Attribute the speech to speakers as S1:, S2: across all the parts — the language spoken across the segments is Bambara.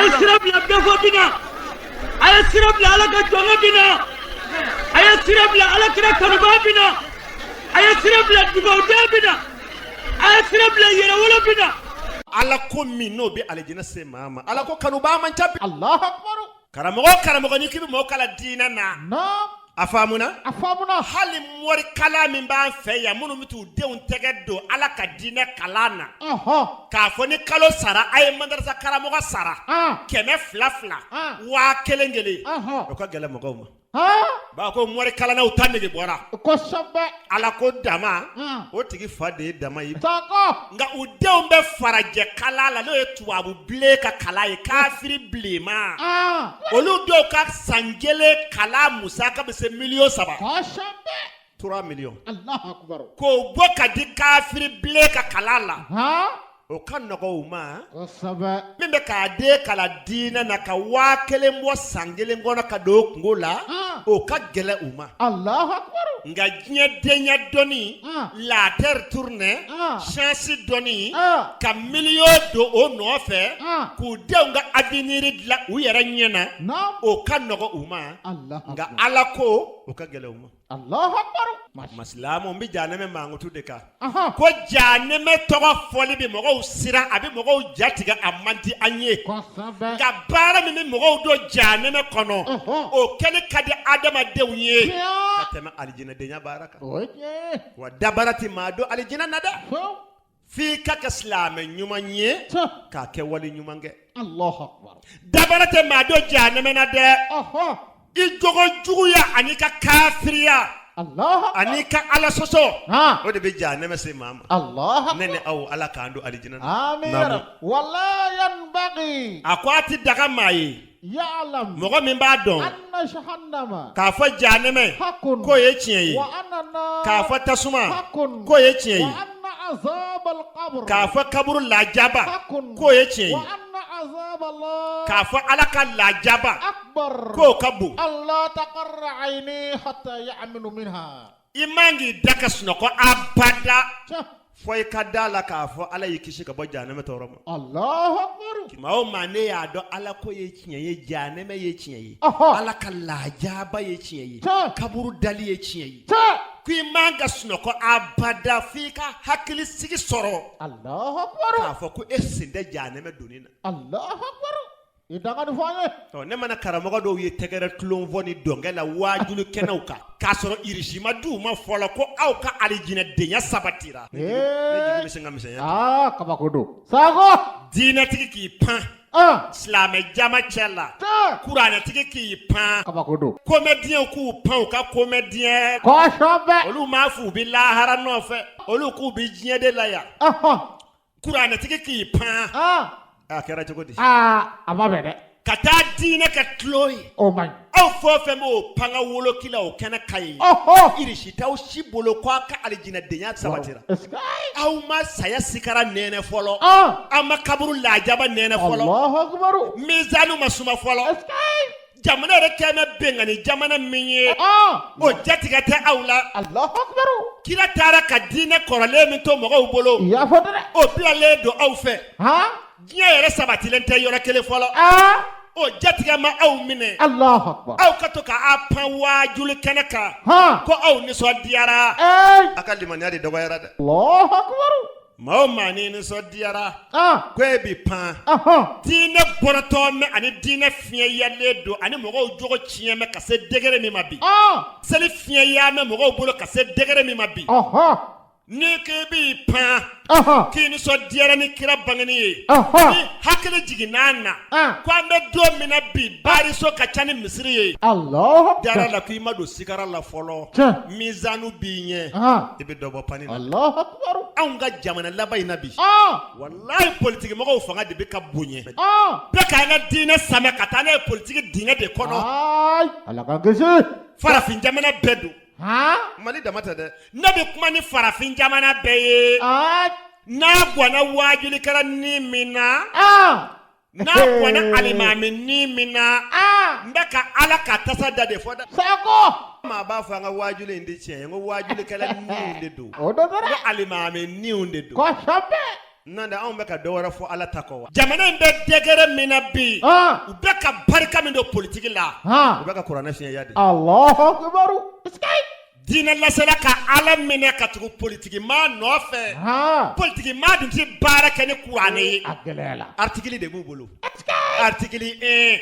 S1: Ye sira bila bɛɛfɔ bɛ na, a ye sira bila Ala ka jɔnkɛ bɛ na, a ye sira bila Ala kira kanubaa bɛ na, a ye sira bila dugawuden bɛ na, a ye sira bila yɛrɛwolo bɛ na.
S2: Ala ko min n'o bɛ alijinɛ se maa ma, Ala ko kanubaa man ca bi.
S3: Allahu akbar.
S2: Karamɔgɔ o karamɔgɔ, n'i k'i bɛ mɔgɔw kalan diinɛ na, a faamuna?
S3: A faamuna.
S2: Hali morikalan min b'an fɛ yan, minnu bɛ t'u denw tɛgɛ don Ala ka diinɛ kalan na, k'a fɔ ni kalo sara, a ye madarasa karamɔgɔ sara kɛmɛ fila fila, 1000 kelen, o ka gɛlɛn mɔgɔw ma. Ba ko morikalannaw ta nege bɔra. Ala ko dama, o tigi fa de ye dama ye. Nka u denw bɛ farajɛ kalan la, n'o ye tubabu bilen ka kalan ye, kafiri bilenma. Olu dɔw ka san kelen kalan musaka bɛ se miliyɔn 3, 3 millions. K'o bɔ ka di kafiri bilen ka kalan la, o ka nɔgɔ u ma. Min bɛ k'a den kalan diinɛ na, ka 1000 bɔ san kelen kɔnɔ ka don o kungo la, o ka gɛlɛn u ma. Nka diɲɛ denya dɔnni, la terre tourne, science dɔnni, ka miliyɔn don o nɔfɛ k'u denw ka avenir dilan u yɛrɛ ɲɛ na, o ka nɔgɔ u ma. Nka Ala ko, o ka gɛlɛn u ma.
S3: Allahu akbar.
S2: Masilamu n bɛ jahanɛmɛ mankutu de kan. Ko jahanɛmɛ tɔgɔ fɔli bɛ mɔgɔw siran, a bɛ mɔgɔw jatigɛ, a man di an ye. Nka baara min bɛ mɔgɔw don jahanɛmɛ kɔnɔ, o kɛli ka di adamadenw ye ka tɛmɛ alijinɛdenya baara kan. Wa dabara tɛ maa don alijinɛ na dɛ, f'i ka kɛ silamɛ ɲuman ye k'a kɛ wale ɲuman kɛ. Dabara tɛ maa don jahanɛmɛ na dɛ, i jogo juguya ani ka kafiriya ani ka ala sɔsɔ, o de bɛ jahanɛmɛ se maa ma. Ne ni aw, Ala k'an don alijinɛ na. A ko a tɛ daga maa ye, mɔgɔ min b'a dɔn k'a fɔ jahanɛmɛ k'o ye tiɲɛ ye, k'a fɔ tasuma k'o ye tiɲɛ ye, k'a fɔ kaburu lajaba k'o ye tiɲɛ ye, k'a fɔ Ala ka lajaba k'o ka bon, i man k'i da ka sunɔgɔ abada fo i ka da la k'a fɔ Ala y'i kisi ka bɔ jahanɛmɛ tɔɔrɔ ma. Maa o maa ne y'a dɔn Ala ko ye tiɲɛ ye, jahanɛmɛ ye tiɲɛ ye, Ala ka lajaba ye tiɲɛ ye, kaburu dali ye tiɲɛ ye, ko i man ka sunɔgɔ abada f'i ka hakili sigi sɔrɔ k'a fɔ ko e sen tɛ jahanɛmɛ donni na.
S3: I daga nin fɔ an ye.
S2: Ɔ, ne mana karamɔgɔ dɔw ye tɛgɛrɛ tulon fɔ ni dɔnkɛ la waajuli kɛnɛw kan, k'a sɔrɔ irisi ma di u ma fɔlɔ ko aw ka alijinɛdenya sabatira, ne jigi bɛ sin ka misɛnya.
S3: Aa, kabako don Sakɔ.
S2: Diinɛtigi k'i pan silamɛ jama cɛ la, kuranɛtigi k'i pan,
S3: kabako don.
S2: Komɛdiyɛnw k'u pan u ka komɛdiyɛn. Olu m'a fɔ u bɛ lahara nɔfɛ, olu k'u bɛ diɲɛ de la yan. Kuranɛtigi k'i pan, a kɛra cogo di?
S3: A ma bɛn dɛ.
S2: Ka taa diinɛ kɛ tulon ye.
S3: O man ɲi.
S2: Aw fɛn o fɛn b'o pan ka woloki la, o kɛnɛ ka ɲi. Irisi t'aw si bolo ko aw ka alijinɛdenya sabatira. Aw ma saya sikara nɛnɛ fɔlɔ, aw ma kaburu lajaba nɛnɛ fɔlɔ, mizanu ma suma fɔlɔ. Jamana yɛrɛ kɛlen bɛ binkanni jamana min ye, o jatigɛ tɛ aw la. Kira taara ka diinɛ kɔrɔlen min to mɔgɔw bolo, o bilalen don aw fɛ. Diɲɛ yɛrɛ sabatilen tɛ yɔrɔ kelen fɔlɔ, o jatigɛ ma aw minɛ. Aw ka to k'a pan waajuli kɛnɛ kan ko aw nisɔndiyara, a ka limaniya de dɔgɔyara dɛ. Maa o maa ni nisɔndiyara ko e bɛ pan diinɛ bɔrɔtɔ mɛn ani diinɛ fiɲɛyalen don ani mɔgɔw jogo tiɲɛ mɛn ka se degré min ma bi, seli fiɲɛya mɛn mɔgɔw bolo ka se degré min ma bi, n'i k'i b'i pan k'i nisɔndiyara ni kira bangeni ye, ni hakili jiginna na ko an bɛ don min na bi, bariso ka ca ni misiri ye, dara la ko i ma don sigara la fɔlɔ, mizanu b'i ɲɛ, i bɛ dɔ bɔ panni na. Anw ka jamana laban in na bi, walayi, politiki mɔgɔw fanga de bɛ ka bonya bɛɛ k'an ka diinɛ samɛ ka taa n'a ye politiki dingɛ de kɔnɔ. Farafin jamana bɛɛ don, Mali dama tɛ dɛ. Ne bɛ kuma ni farafin jamana bɛɛ ye. N'a gwanna waajulikɛla ni min na, n'a gwanna alimami ni min na, n bɛ ka Ala ka tasa da de fɔ dɛ. Maa b'a fɔ an ka waajuli in tɛ tiɲɛ ye. N ko waajulikɛla niw de don, n ko alimami niw de don. N'o tɛ anw bɛ ka dɔ wɛrɛ fɔ Ala ta kɔ wa? Jamana in bɛ degré min na bi,
S3: an,
S2: u bɛ ka barika min don politique la,
S3: han,
S2: u bɛ ka kuranɛ fiɲɛya de.
S3: Alahu akibaru, eskey.
S2: Diinɛ lasela ka Ala minɛ ka tugu politique maa nɔfɛ,
S3: han,
S2: politique maa dun tɛ baara kɛ ni kuranɛ ye.
S3: A gɛlɛyala.
S2: Article de b'u bolo.
S3: Eskey.
S2: Article 1,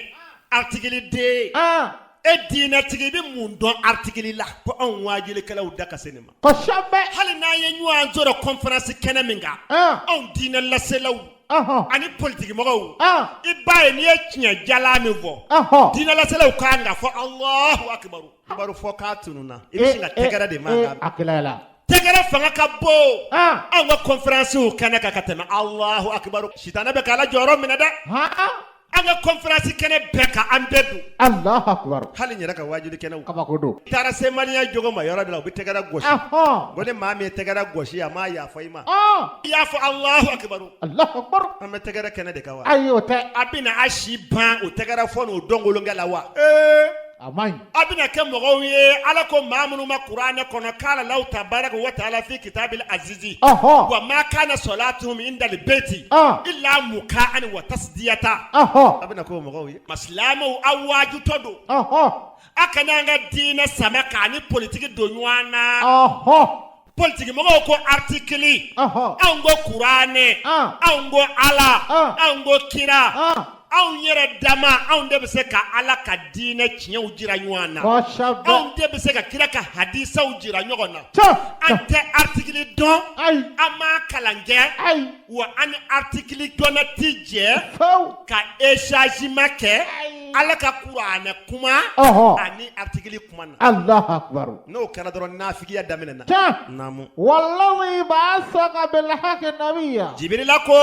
S2: article 2.
S3: An.
S2: E diinɛtigi i bɛ mun dɔn article la ko anw waajulikɛlaw da ka se nin ma.
S3: Kosɛbɛ.
S2: Hali n'an ye ɲɔgɔn sɔrɔ conférence kɛnɛ min kan,
S3: an,
S2: anw diinɛ laselaw
S3: ɔhɔn,
S2: ani politikimɔgɔw,
S3: an,
S2: i b'a ye n'i ye tiɲɛ jalan min fɔ,
S3: ɔhɔn,
S2: diinɛ laselaw kan ka fɔ Alahu akibaru kibaru fɔ k'a tununna i bɛ sin ka tɛgɛrɛ de mankan mɛn.
S3: A gɛlɛyala.
S2: Tɛgɛrɛ fanga ka bon
S3: an,
S2: anw ka conférence kɛnɛ kan ka tɛmɛ Alahu akibaru sitanɛ bɛ k'Ala jɔyɔrɔ minɛ dɛ.
S3: Han.
S2: An ka conférence kɛnɛ bɛɛ kan an bɛɛ don.
S3: Alahu akibaru.
S2: Hali n yɛrɛ ka waajuli kɛnɛw.
S3: Kabako don.
S2: I taara se maliyɛn jogo ma yɔrɔ dɔ la u bɛ tɛgɛrɛ gosi.
S3: Ɔhɔn.
S2: Ko ni maa min ye tɛgɛrɛ gosi a ma yafa i ma.
S3: Ɔn.
S2: I y'a fɔ Alahu akibaru.
S3: Alahu akibaru.
S2: An bɛ tɛgɛrɛ kɛnɛ de kan wa?
S3: Ayi o tɛ.
S2: A bɛna a si ban o tɛgɛrɛ fɔ n'o dɔnkolonkɛ la wa?
S3: Ee a man ɲi.
S2: A bɛna kɛ mɔgɔw ye Ala ko maa minnu ma kuranɛ kɔnɔ kala lahu tabaraka wa taala fi kitabil azizi.
S3: Ɔhɔn.
S2: Wa ma kana salatuhum indal beyti.
S3: Ɔn.
S2: Illa muka'an wa tasdiyata.
S3: Ɔhɔn.
S2: A bɛna k'o mɔgɔw ye. Silamɛw aw waajutɔ don.
S3: Ɔhɔn.
S2: A kana an ka diinɛ sama k'a ni politiki don ɲɔgɔn na.
S3: Ɔhɔn.
S2: Politiki mɔgɔw ko article.
S3: Ɔhɔn.
S2: Anw ko kuranɛ.
S3: An.
S2: Anw ko Ala.
S3: An.
S2: Anw ko kira.
S3: An.
S2: Anw yɛrɛ dama anw de bɛ se ka Ala ka diinɛ tiɲɛw jira ɲɔgɔn na.
S3: Kosɛbɛ.
S2: Anw de bɛ se ka kira ka hadisaw jira ɲɔgɔn na.
S3: Tiɲɛ.
S2: An tɛ article dɔn.
S3: Ayi.
S2: An m'a kalan kɛ.
S3: Ayi.
S2: Wa an ni article dɔnna ti jɛ.
S3: Fewu.
S2: Ka échangement kɛ.
S3: Ayi.
S2: Ala ka kuranɛ kuma.
S3: Ɔhɔn.
S2: Ani article kuma na.
S3: Alahu akibaru.
S2: N'o kɛra dɔrɔn nafigiya daminɛna.
S3: Tiɲɛ.
S2: Naamu.
S3: Walazi ba'asaka bil haqi nabiyya.
S2: Jibirila ko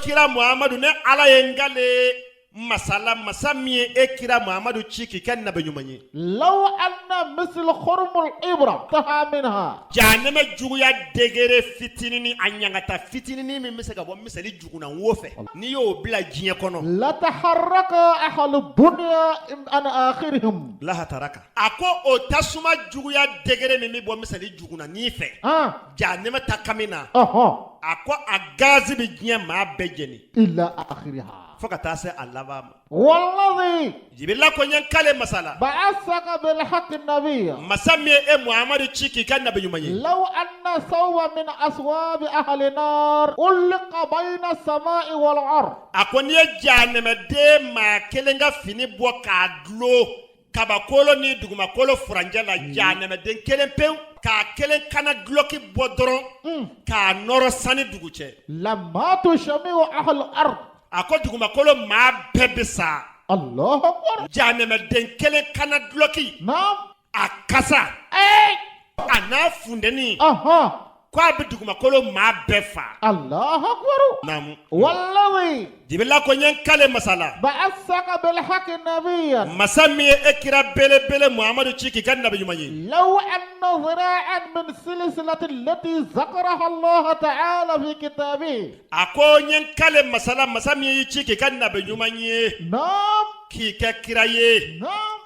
S2: kira Muhamadu ne Ala ye n kale masa la masa min ye e kira Muhamadu ci k'i kɛ nabi ɲuman ye.
S3: Law anna misl khurmul ibra taha minha.
S2: Jahanama juguya degré fitinini a ɲangata fitinini min bɛ se ka bɔ miseli juguna wo fɛ n'i y'o bila diɲɛ kɔnɔ.
S3: Lataharraka ahlu dunya an akhirihim.
S2: Lahataraka. A ko o tasuma juguya degré min bɛ bɔ miseli jugunanin fɛ.
S3: An.
S2: Jahanama ta kami na.
S3: Ɔhɔn.
S2: A ko a gazi bɛ diɲɛ maa bɛɛ jeni.
S3: Illa akhiriha.
S2: Fo ka taa se a laban ma.
S3: Walazi.
S2: Jibirila ko n ye n kale masa la.
S3: Ba'asaka bil haqqi nabiyya.
S2: Masa min ye e Muhamadu ci k'i kɛ nabi ɲuman ye.
S3: Law anna sawba min aswabi ahli nar ulqa bayna samai wal ard.
S2: A ko n'i ye jahanamaden maa kelen ka fini bɔ k'a dulon kabakolo ni dugumakolo furancɛ la jahanamaden kelen pewu k'a kelen kana dulɔki bɔ dɔrɔn k'a nɔrɔ san ni dugu cɛ.
S3: Lamatu jami'u ahli ard.
S2: A ko dugumakolo maa bɛɛ bɛ sa.
S3: Allahu akbar.
S2: Jahanamaden kelen kana dulɔki.
S3: Naam.
S2: A kasa.
S3: Ee.
S2: A n'a funteni.
S3: Ɔhɔn.
S2: Ko a bɛ dugumakolo maa bɛɛ fa.
S3: Allahu akbar.
S2: Naamu.
S3: Walazi.
S2: Jibirila ko n ye n kale masa la.
S3: Ba'asaka bil haqqi nabiyyan.
S2: Masa min ye e kira belebele Muhamadu ci k'i kɛ nabi ɲuman ye.
S3: Law anna zira'an min silsilati allati zakaraha Allah ta'ala fi kitabihi.
S2: A ko n ye n kale masa la masa min y'i ci k'i kɛ nabi ɲuman ye.
S3: Naam.
S2: K'i kɛ kira ye.
S3: Naam.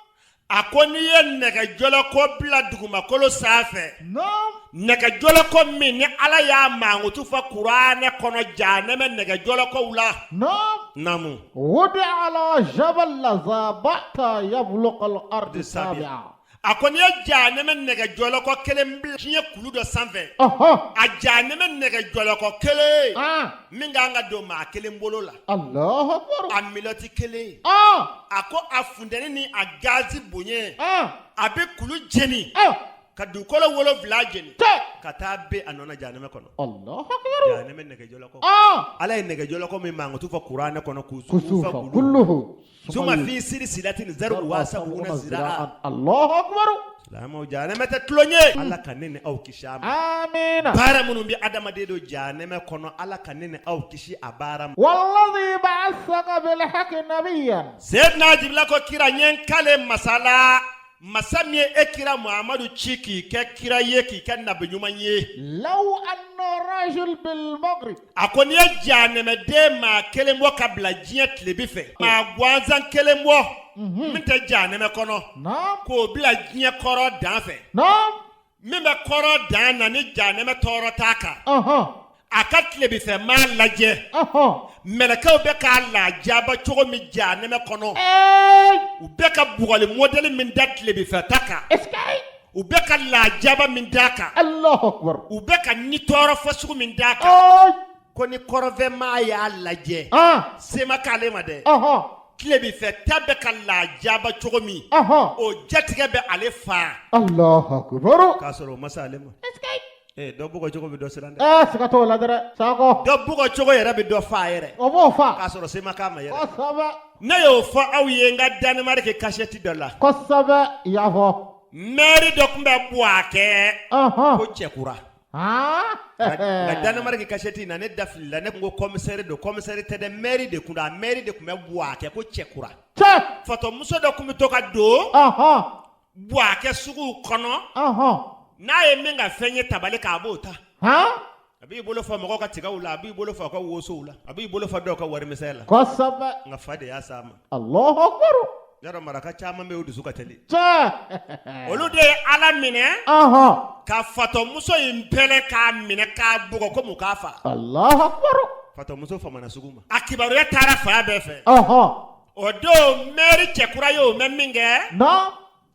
S2: A ko n'i ye nɛgɛjɔlɔkɔ bila dugumakolo sanfɛ.
S3: Naam.
S2: Nɛgɛjɔlɔkɔ min ni Ala y'a mankutu fɔ kuranɛ kɔnɔ jahanama nɛgɛjɔlɔkɔw la.
S3: Naam.
S2: Naamu.
S3: Wudi'a ala jabal lazaba hatta yabluqa al-ardi sabi'a.
S2: A ko n'i ye jahanama nɛgɛjɔlɔkɔ kelen bila diɲɛ kulu dɔ sanfɛ.
S3: Ɔhɔn.
S2: A jahanama nɛgɛjɔlɔkɔ kelen.
S3: An.
S2: Min ka kan ka don maa kelen bolo la.
S3: Allahu akbar.
S2: A milɔti kelen.
S3: An.
S2: A ko a funteni ni a gazi bonya.
S3: An.
S2: A bɛ kulu jeni.
S3: An.
S2: Ka dugukolo 7 jeni.
S3: Cɛ.
S2: Ka taa bin a nɔ na jahanama kɔnɔ.
S3: Allahu akbar.
S2: Jahanama nɛgɛjɔlɔkɔ.
S3: An.
S2: Ala ye nɛgɛjɔlɔkɔ min mankutu fɔ kuranɛ kɔnɔ
S3: Kusufa kulluhu.
S2: Suma fi silsilatin zaruha sabuna ziraan.
S3: Allahu akbar.
S2: Silamɛw jahanama tɛ tulon ye. Ala ka ne ni aw kisi a ma.
S3: Amiina.
S2: Baara minnu bɛ adamaden don jahanama kɔnɔ Ala ka ne ni aw kisi a baara ma.
S3: Walazi ba'asaka bil haqqi nabiyyan.
S2: Seyidina Jibirila ko kira n ye n kale masa la masa min ye e kira Muhamadu ci k'i kɛ kira ye k'i kɛ nabi ɲuman ye.
S3: Law anna rajul bil maghrib.
S2: A ko n'i ye jahanamaden maa kelen bɔ ka bila diɲɛ tilebin fɛ. Maa gansan kelen bɔ. Min tɛ jahanama kɔnɔ.
S3: Naam.
S2: K'o bila diɲɛ kɔrɔn dan fɛ.
S3: Naam.
S2: Min bɛ kɔrɔn dan na ni jahanama tɔɔrɔ t'a kan.
S3: Ɔhɔn.
S2: A ka tilebinfɛ maa lajɛ, mɛlɛkɛw bɛ k'a lajaba cogo min jahanɛmɛ kɔnɔ, u bɛ ka bugɔli mɔdɛli min da tilebinfɛ ta kan, u bɛ ka lajaba min d'a kan, u bɛ ka nitɔɔrɔ fasugu min d'a kan, ko ni kɔrɔnfɛ maa y'a lajɛ, se ma k'ale ma dɛ, tilebinfɛ ta bɛ ka lajaba cogo min, o jatigɛ bɛ ale faa, k'a sɔrɔ o ma se ale ma. Dɔ bugɔ cogo bɛ dɔ siran
S3: dɛ. Siga t'o la dɛ, Sakɔ.
S2: Dɔ bugɔ cogo yɛrɛ bɛ dɔ faa yɛrɛ.
S3: O b'o faa.
S2: K'a sɔrɔ se ma k'a ma yɛrɛ.
S3: Kosɛbɛ.
S2: Ne y'o fɔ aw ye n ka Danemark kasɛti dɔ la.
S3: Kosɛbɛ, i y'a fɔ.
S2: Mɛri dɔ tun bɛ Buwakɛ. Ko Cɛkura. Nka Danemark kasɛti in na, ne da filila, ne tun ko commissaire don, commissaire tɛ dɛ, mɛri de tun don, a mɛri de tun bɛ Buwakɛ ko Cɛkura.
S3: Cɛ.
S2: Fatɔmuso dɔ tun bɛ to ka don. Buwakɛ suguw kɔnɔ, n'a ye min ka fɛn ye tabali kan, a b'o ta. A b'i bolo fa mɔgɔw ka tigaw la, a b'i bolo fa u ka wosow la, a b'i bolo fa dɔw ka warimisɛn la.
S3: Kosɛbɛ.
S2: Nka fa de y'a s'a ma.
S3: Alahu akibaru.
S2: Yarɔ maraka caman bɛ yen, u dusu ka teli.
S3: Tiɲɛ.
S2: Olu de ye Ala minɛ. Ka fatɔmuso in pɛlɛn k'a minɛ k'a bugɔ komi u k'a fa.
S3: Alahu akibaru.
S2: Fatɔmuso famana sugu ma. A kibaruya taara fan bɛɛ fɛ. O don mɛri cɛkura y'o mɛn min kɛ,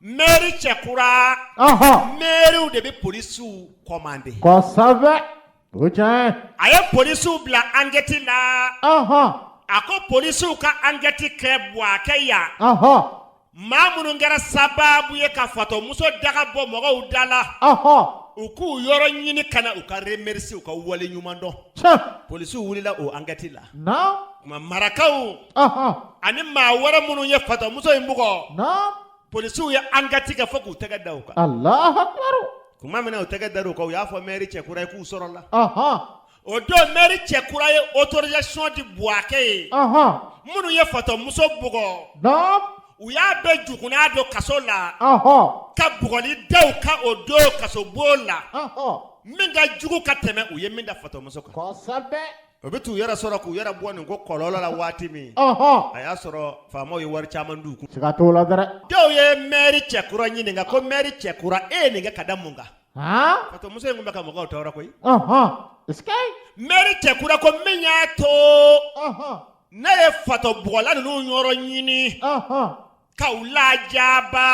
S2: mɛri cɛkura, mɛriw de bɛ polisiw kɔmande.
S3: Kosɛbɛ, o tiɲɛ.
S2: A ye polisiw bila ankɛti la. A ko polisiw ka ankɛti kɛ Buwakɛ yan. Maa minnu kɛra sababu ye ka fatɔmuso daga bɔ mɔgɔw da la, u k'u yɔrɔ ɲini ka na u ka remercier, u ka wale ɲuman dɔn. Polisiw wulila o ankɛti la. Tuma marakaw ani maa wɛrɛ minnu ye fatɔmuso in bugɔ, polisiw ye ankɛti kɛ fo k'u tɛgɛ da u kan. Tuma min na u tɛgɛ da u kan, u y'a fɔ mɛri cɛkura ye k'u sɔrɔla. O don mɛri cɛkura ye autorisation di Buwakɛ ye, minnu ye fatɔmuso bugɔ, u y'a bɛɛ jukunna don kaso la, ka bugɔli da u kan o don kasobon la, min ka jugu ka tɛmɛ u ye min da fatɔmuso kan. O bɛ t'u yɛrɛ sɔrɔ k'u yɛrɛ bɔ nin ko kɔlɔlɔ la waati min, a y'a sɔrɔ faamaw ye wari caman d'u kun.
S3: Siga t'o la dɛ.
S2: Dɔw ye mɛri cɛkura ɲininka ko mɛri cɛkura, e ye nin kɛ ka da mun kan? Fatɔmuso in tun bɛ ka mɔgɔw tɔɔrɔ koyi. Mɛri cɛkura ko min y'a to ne ye fatɔbugɔla ninnu yɔrɔ ɲini ka u lajaba,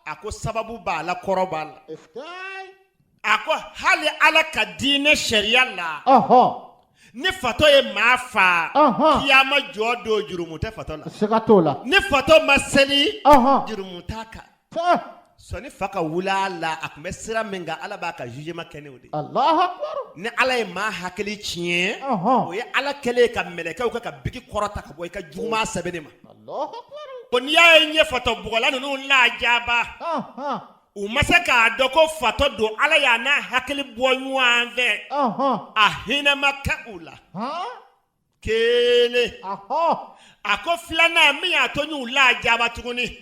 S2: a ko sababu b'a la, kɔrɔ b'a la. A ko hali Ala ka diinɛ sariya la, ni fatɔ ye maa faa, kiyama jɔ don jurumu tɛ fatɔ la.
S3: Siga t'o la.
S2: Ni fatɔ ma seli, jurumu t'a kan. Sɔni fa ka wuli a la, a tun bɛ sira min kan, Ala b'a ka jugement kɛ n'o de ye.
S3: Alahu akibaru.
S2: Ni Ala ye maa hakili tiɲɛ, o ye Ala kɛlen ye ka mɛlɛkɛw kɛ ka biki kɔrɔta ka bɔ i ka juguman sɛbɛnni ma.
S3: Alahu akibaru.
S2: Ko n'i y'a ye n ye fatɔbugɔla ninnu lajaba, u ma se k'a dɔn ko fatɔ don, Ala y'a n'a hakili bɔ ɲɔgɔn fɛ, a hinɛ ma kɛ u la. Kelen. A ko filanan min y'a to n y'u lajaba tuguni,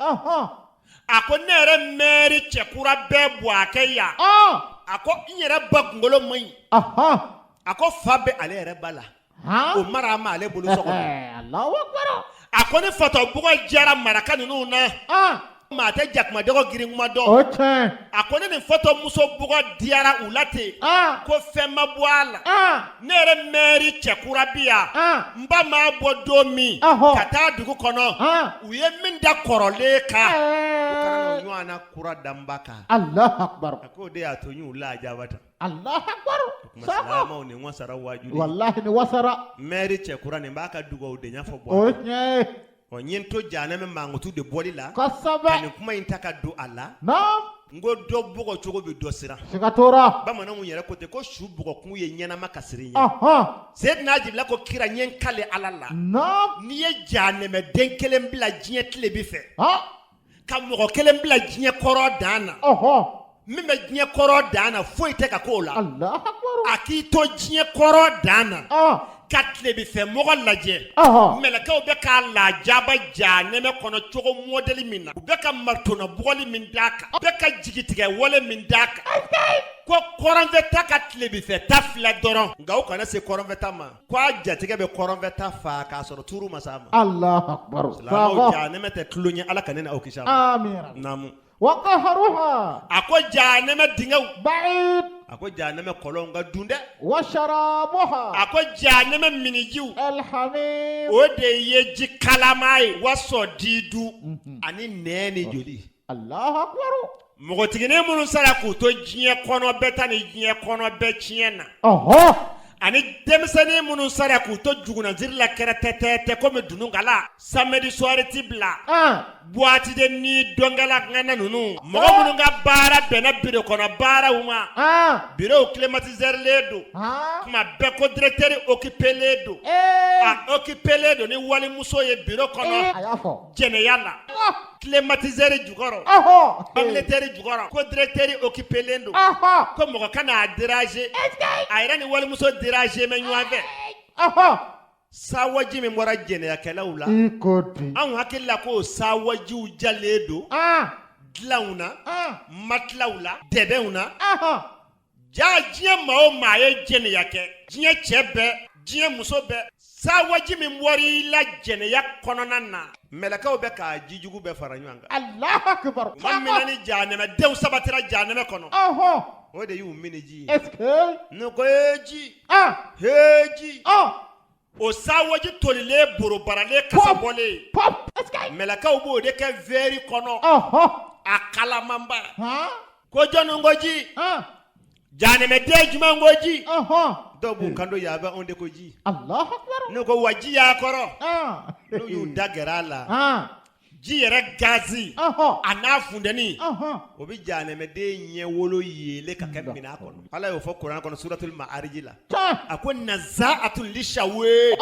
S2: a ko ne yɛrɛ mɛri cɛkura bɛ Buwakɛ yan, a ko n yɛrɛ ba kunkolo man ɲi, a ko fa bɛ ale yɛrɛ ba la, o mara ma ale bolo so kɔnɔ. A ko ni fatɔbugɔ diyara maraka ninnu na, maa tɛ jakuma dɔgɔ girin kuma dɔn. A ko ni nin fatɔmuso bugɔ diyara u la ten, ko fɛn ma bɔ a la, ne yɛrɛ mɛri cɛkura bi yan, n ba maa bɔ don min ka taa dugu kɔnɔ, u ye min da kɔrɔlen kan, u kana n'o ɲɔgɔnna kura da n ba kan. A k'o de y'a to n y'u lajaba tan.
S3: Alahu akibaru.
S2: Silamɛw, nin wasara waajuli.
S3: Walahi nin wasara.
S2: Mɛri cɛkura nin b'a ka dugawudenya fɔ.
S3: O ye tiɲɛ ye.
S2: Ɔ, n ye n to jahanama mankutu de bɔli la.
S3: Kosɛbɛ.
S2: Ka nin kuma in ta ka don a la.
S3: Naam.
S2: N ko dɔ bugɔ cogo bɛ dɔ siran.
S3: Siga t'o la.
S2: Bamananw yɛrɛ ko ten ko su bugɔ kun ye ɲɛnama ka siran i
S3: ɲɛ. Ɔhɔn.
S2: Seyidina Jibila ko kira, n ye n kale Ala la.
S3: Naam.
S2: N'i ye jahanamaden kelen bila diɲɛ tilebin fɛ.
S3: Han.
S2: Ka mɔgɔ kelen bila diɲɛ kɔrɔn dan na.
S3: Ɔhɔn.
S2: Min bɛ diɲɛ kɔrɔn dan na, foyi tɛ ka k'o la.
S3: Alahu akibaru.
S2: A k'i to diɲɛ kɔrɔn dan na. Ka tilebinfɛ mɔgɔ lajɛ. Mɛlɛkɛw bɛ k'a lajaba jahanama kɔnɔ cogo mɔdɛli min na, u bɛ ka maritona bugɔli min d'a kan, u bɛ ka jigitigɛ wale min d'a kan, ko kɔrɔnfɛ ta ka tilebinfɛ ta filɛ dɔrɔn, nka u kana se kɔrɔnfɛ ta ma, ko a jatigɛ bɛ kɔrɔnfɛ ta faa k'a sɔrɔ tuuru ma s'a ma.
S3: Alahu akibaru.
S2: Silamɛw, jahanama tɛ tulon ye, Ala ka ne n'aw kisi a ma.
S3: Amina.
S2: Naamu.
S3: Wa qa'ruha.
S2: A ko jahanama dingɛw.
S3: Ba'id.
S2: A ko jahanama kɔlɔnw ka dun dɛ.
S3: Wa sharabuha.
S2: A ko jahanama minijiw.
S3: Alhamim.
S2: O de ye ji kalama ye wa sɔdidu ani nɛn ni joli.
S3: Allahu akbar.
S2: Npogotiginin minnu sara k'u to diɲɛ kɔnɔ bɛɛ ta ni diɲɛ kɔnɔ bɛɛ tiɲɛ na.
S3: Ɔhɔ.
S2: Ani denmisɛnnin minnu sara k'u to jugunanziri la kɛrɛtɛtɛtɛ komi dununkala samedi soir ti bila. Boîte de nuit dɔnkɛla ŋana ninnu mɔgɔ minnu ka baara bɛnna biro kɔnɔ baaraw ma bureau climatiseur-len don tuma bɛɛ ko directeur occupé-len don a occupé-len don ni walimuso ye bureau kɔnɔ jɛnɛya la climatiseur jukɔrɔ ventilateur jukɔrɔ ko directeur occupé-len don ko mɔgɔ kana a déranger a yɛrɛ ni walimuso déranger bɛ ɲɔgɔn fɛ sawaji min bɔra jɛnɛyakɛlaw la anw hakili la k'o sawajiw jalen don dilanw na matelasw la dɛbɛnw na jaa diɲɛ maa o maa ye jɛnɛya kɛ diɲɛ cɛ bɛɛ diɲɛ muso bɛɛ sawaji min bɔra i la jɛnɛya kɔnɔna na mɛlɛkɛw bɛ k'a jijugu bɛɛ fara ɲɔgɔn kan
S3: Allahu akbar
S2: tuma min na ni jahanɛmɛdenw sabatira jahanɛmɛ kɔnɔ o de y'u miniji ye
S3: est-ce que
S2: n'u ko ee ji hee ji o sawaji tolilen borobaralen kasa bɔlen mɛlɛkɛw b'o de kɛ vɛri kɔnɔ a kalamanba ko jɔnni ko ji jahanɛmɛden jumɛn ko ji dɔw b'u kanto yan bɛ anw de ko ji n'u ko wa ji y'a kɔrɔ n'u y'u da gɛrɛ a la ji yɛrɛ gazi a n'a funteni o bɛ jahanɛmɛden ɲɛwolo yeele ka kɛ minɛn kɔnɔ ala y'o fɔ kuranɛ kɔnɔ suratul ma'ariji la a ko nazaatun lishawe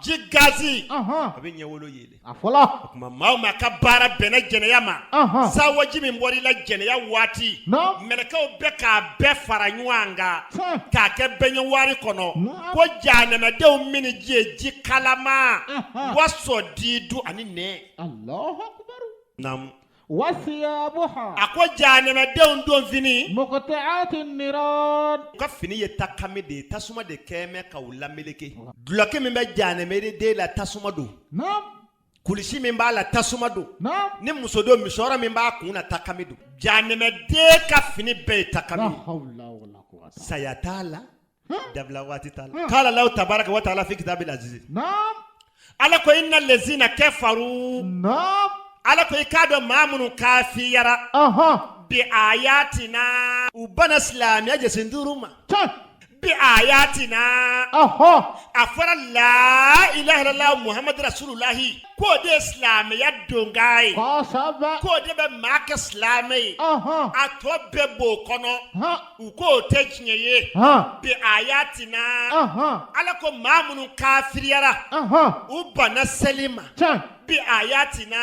S2: ji gazi a bɛ ɲɛwolo yeele
S3: a fɔlɔ
S2: o tuma maa o maa ka baara bɛnna jɛnɛya ma sawaji min bɔra i la jɛnɛya waati mɛlɛkɛw bɛ k'a bɛɛ fara ɲɔgɔn kan k'a kɛ baignoire kɔnɔ ko jahanɛmɛdenw miniji ye ji kalama wa sɔdidu ani nɛn
S3: Allahu akbar
S2: naamu
S3: wa siyabuha
S2: a ko jahanɛmɛdenw don fini
S3: muqta'atin niran
S2: u ka fini ye takami de ye tasuma de kɛn bɛ ka u lameleke dulɔki min bɛ jahanɛmɛden la tasuma don
S3: naam
S2: kulisi min b'a la tasuma don
S3: naam
S2: ni muso don misɔrɔ min b'a kun na takami don jahanɛmɛden ka fini bɛɛ ye takami
S3: la
S2: ye
S3: hawla wala quwwata
S2: saya t'a la dabila waati t'a la qala Allahu tabaraka wa taala fi kitabil aziz
S3: naam
S2: ala ko inna lezina kafaru
S3: naam
S2: ala ko i k'a dɔn maa minnu kafiyara bi ayatina u bana silamɛya jɛsen duuru ma
S3: tiɲɛ
S2: bi ayatina a fɔra la ilaha illallah muhammadu rasulullahi k'o de ye silamɛya donkan ye
S3: kosɛbɛ
S2: k'o de bɛ maa kɛ silamɛ ye a tɔ bɛɛ b'o kɔnɔ u k'o tɛ tiɲɛ ye bi ayatina ala ko maa minnu kafiriyara u banna seli ma
S3: tiɲɛ
S2: bi ayatina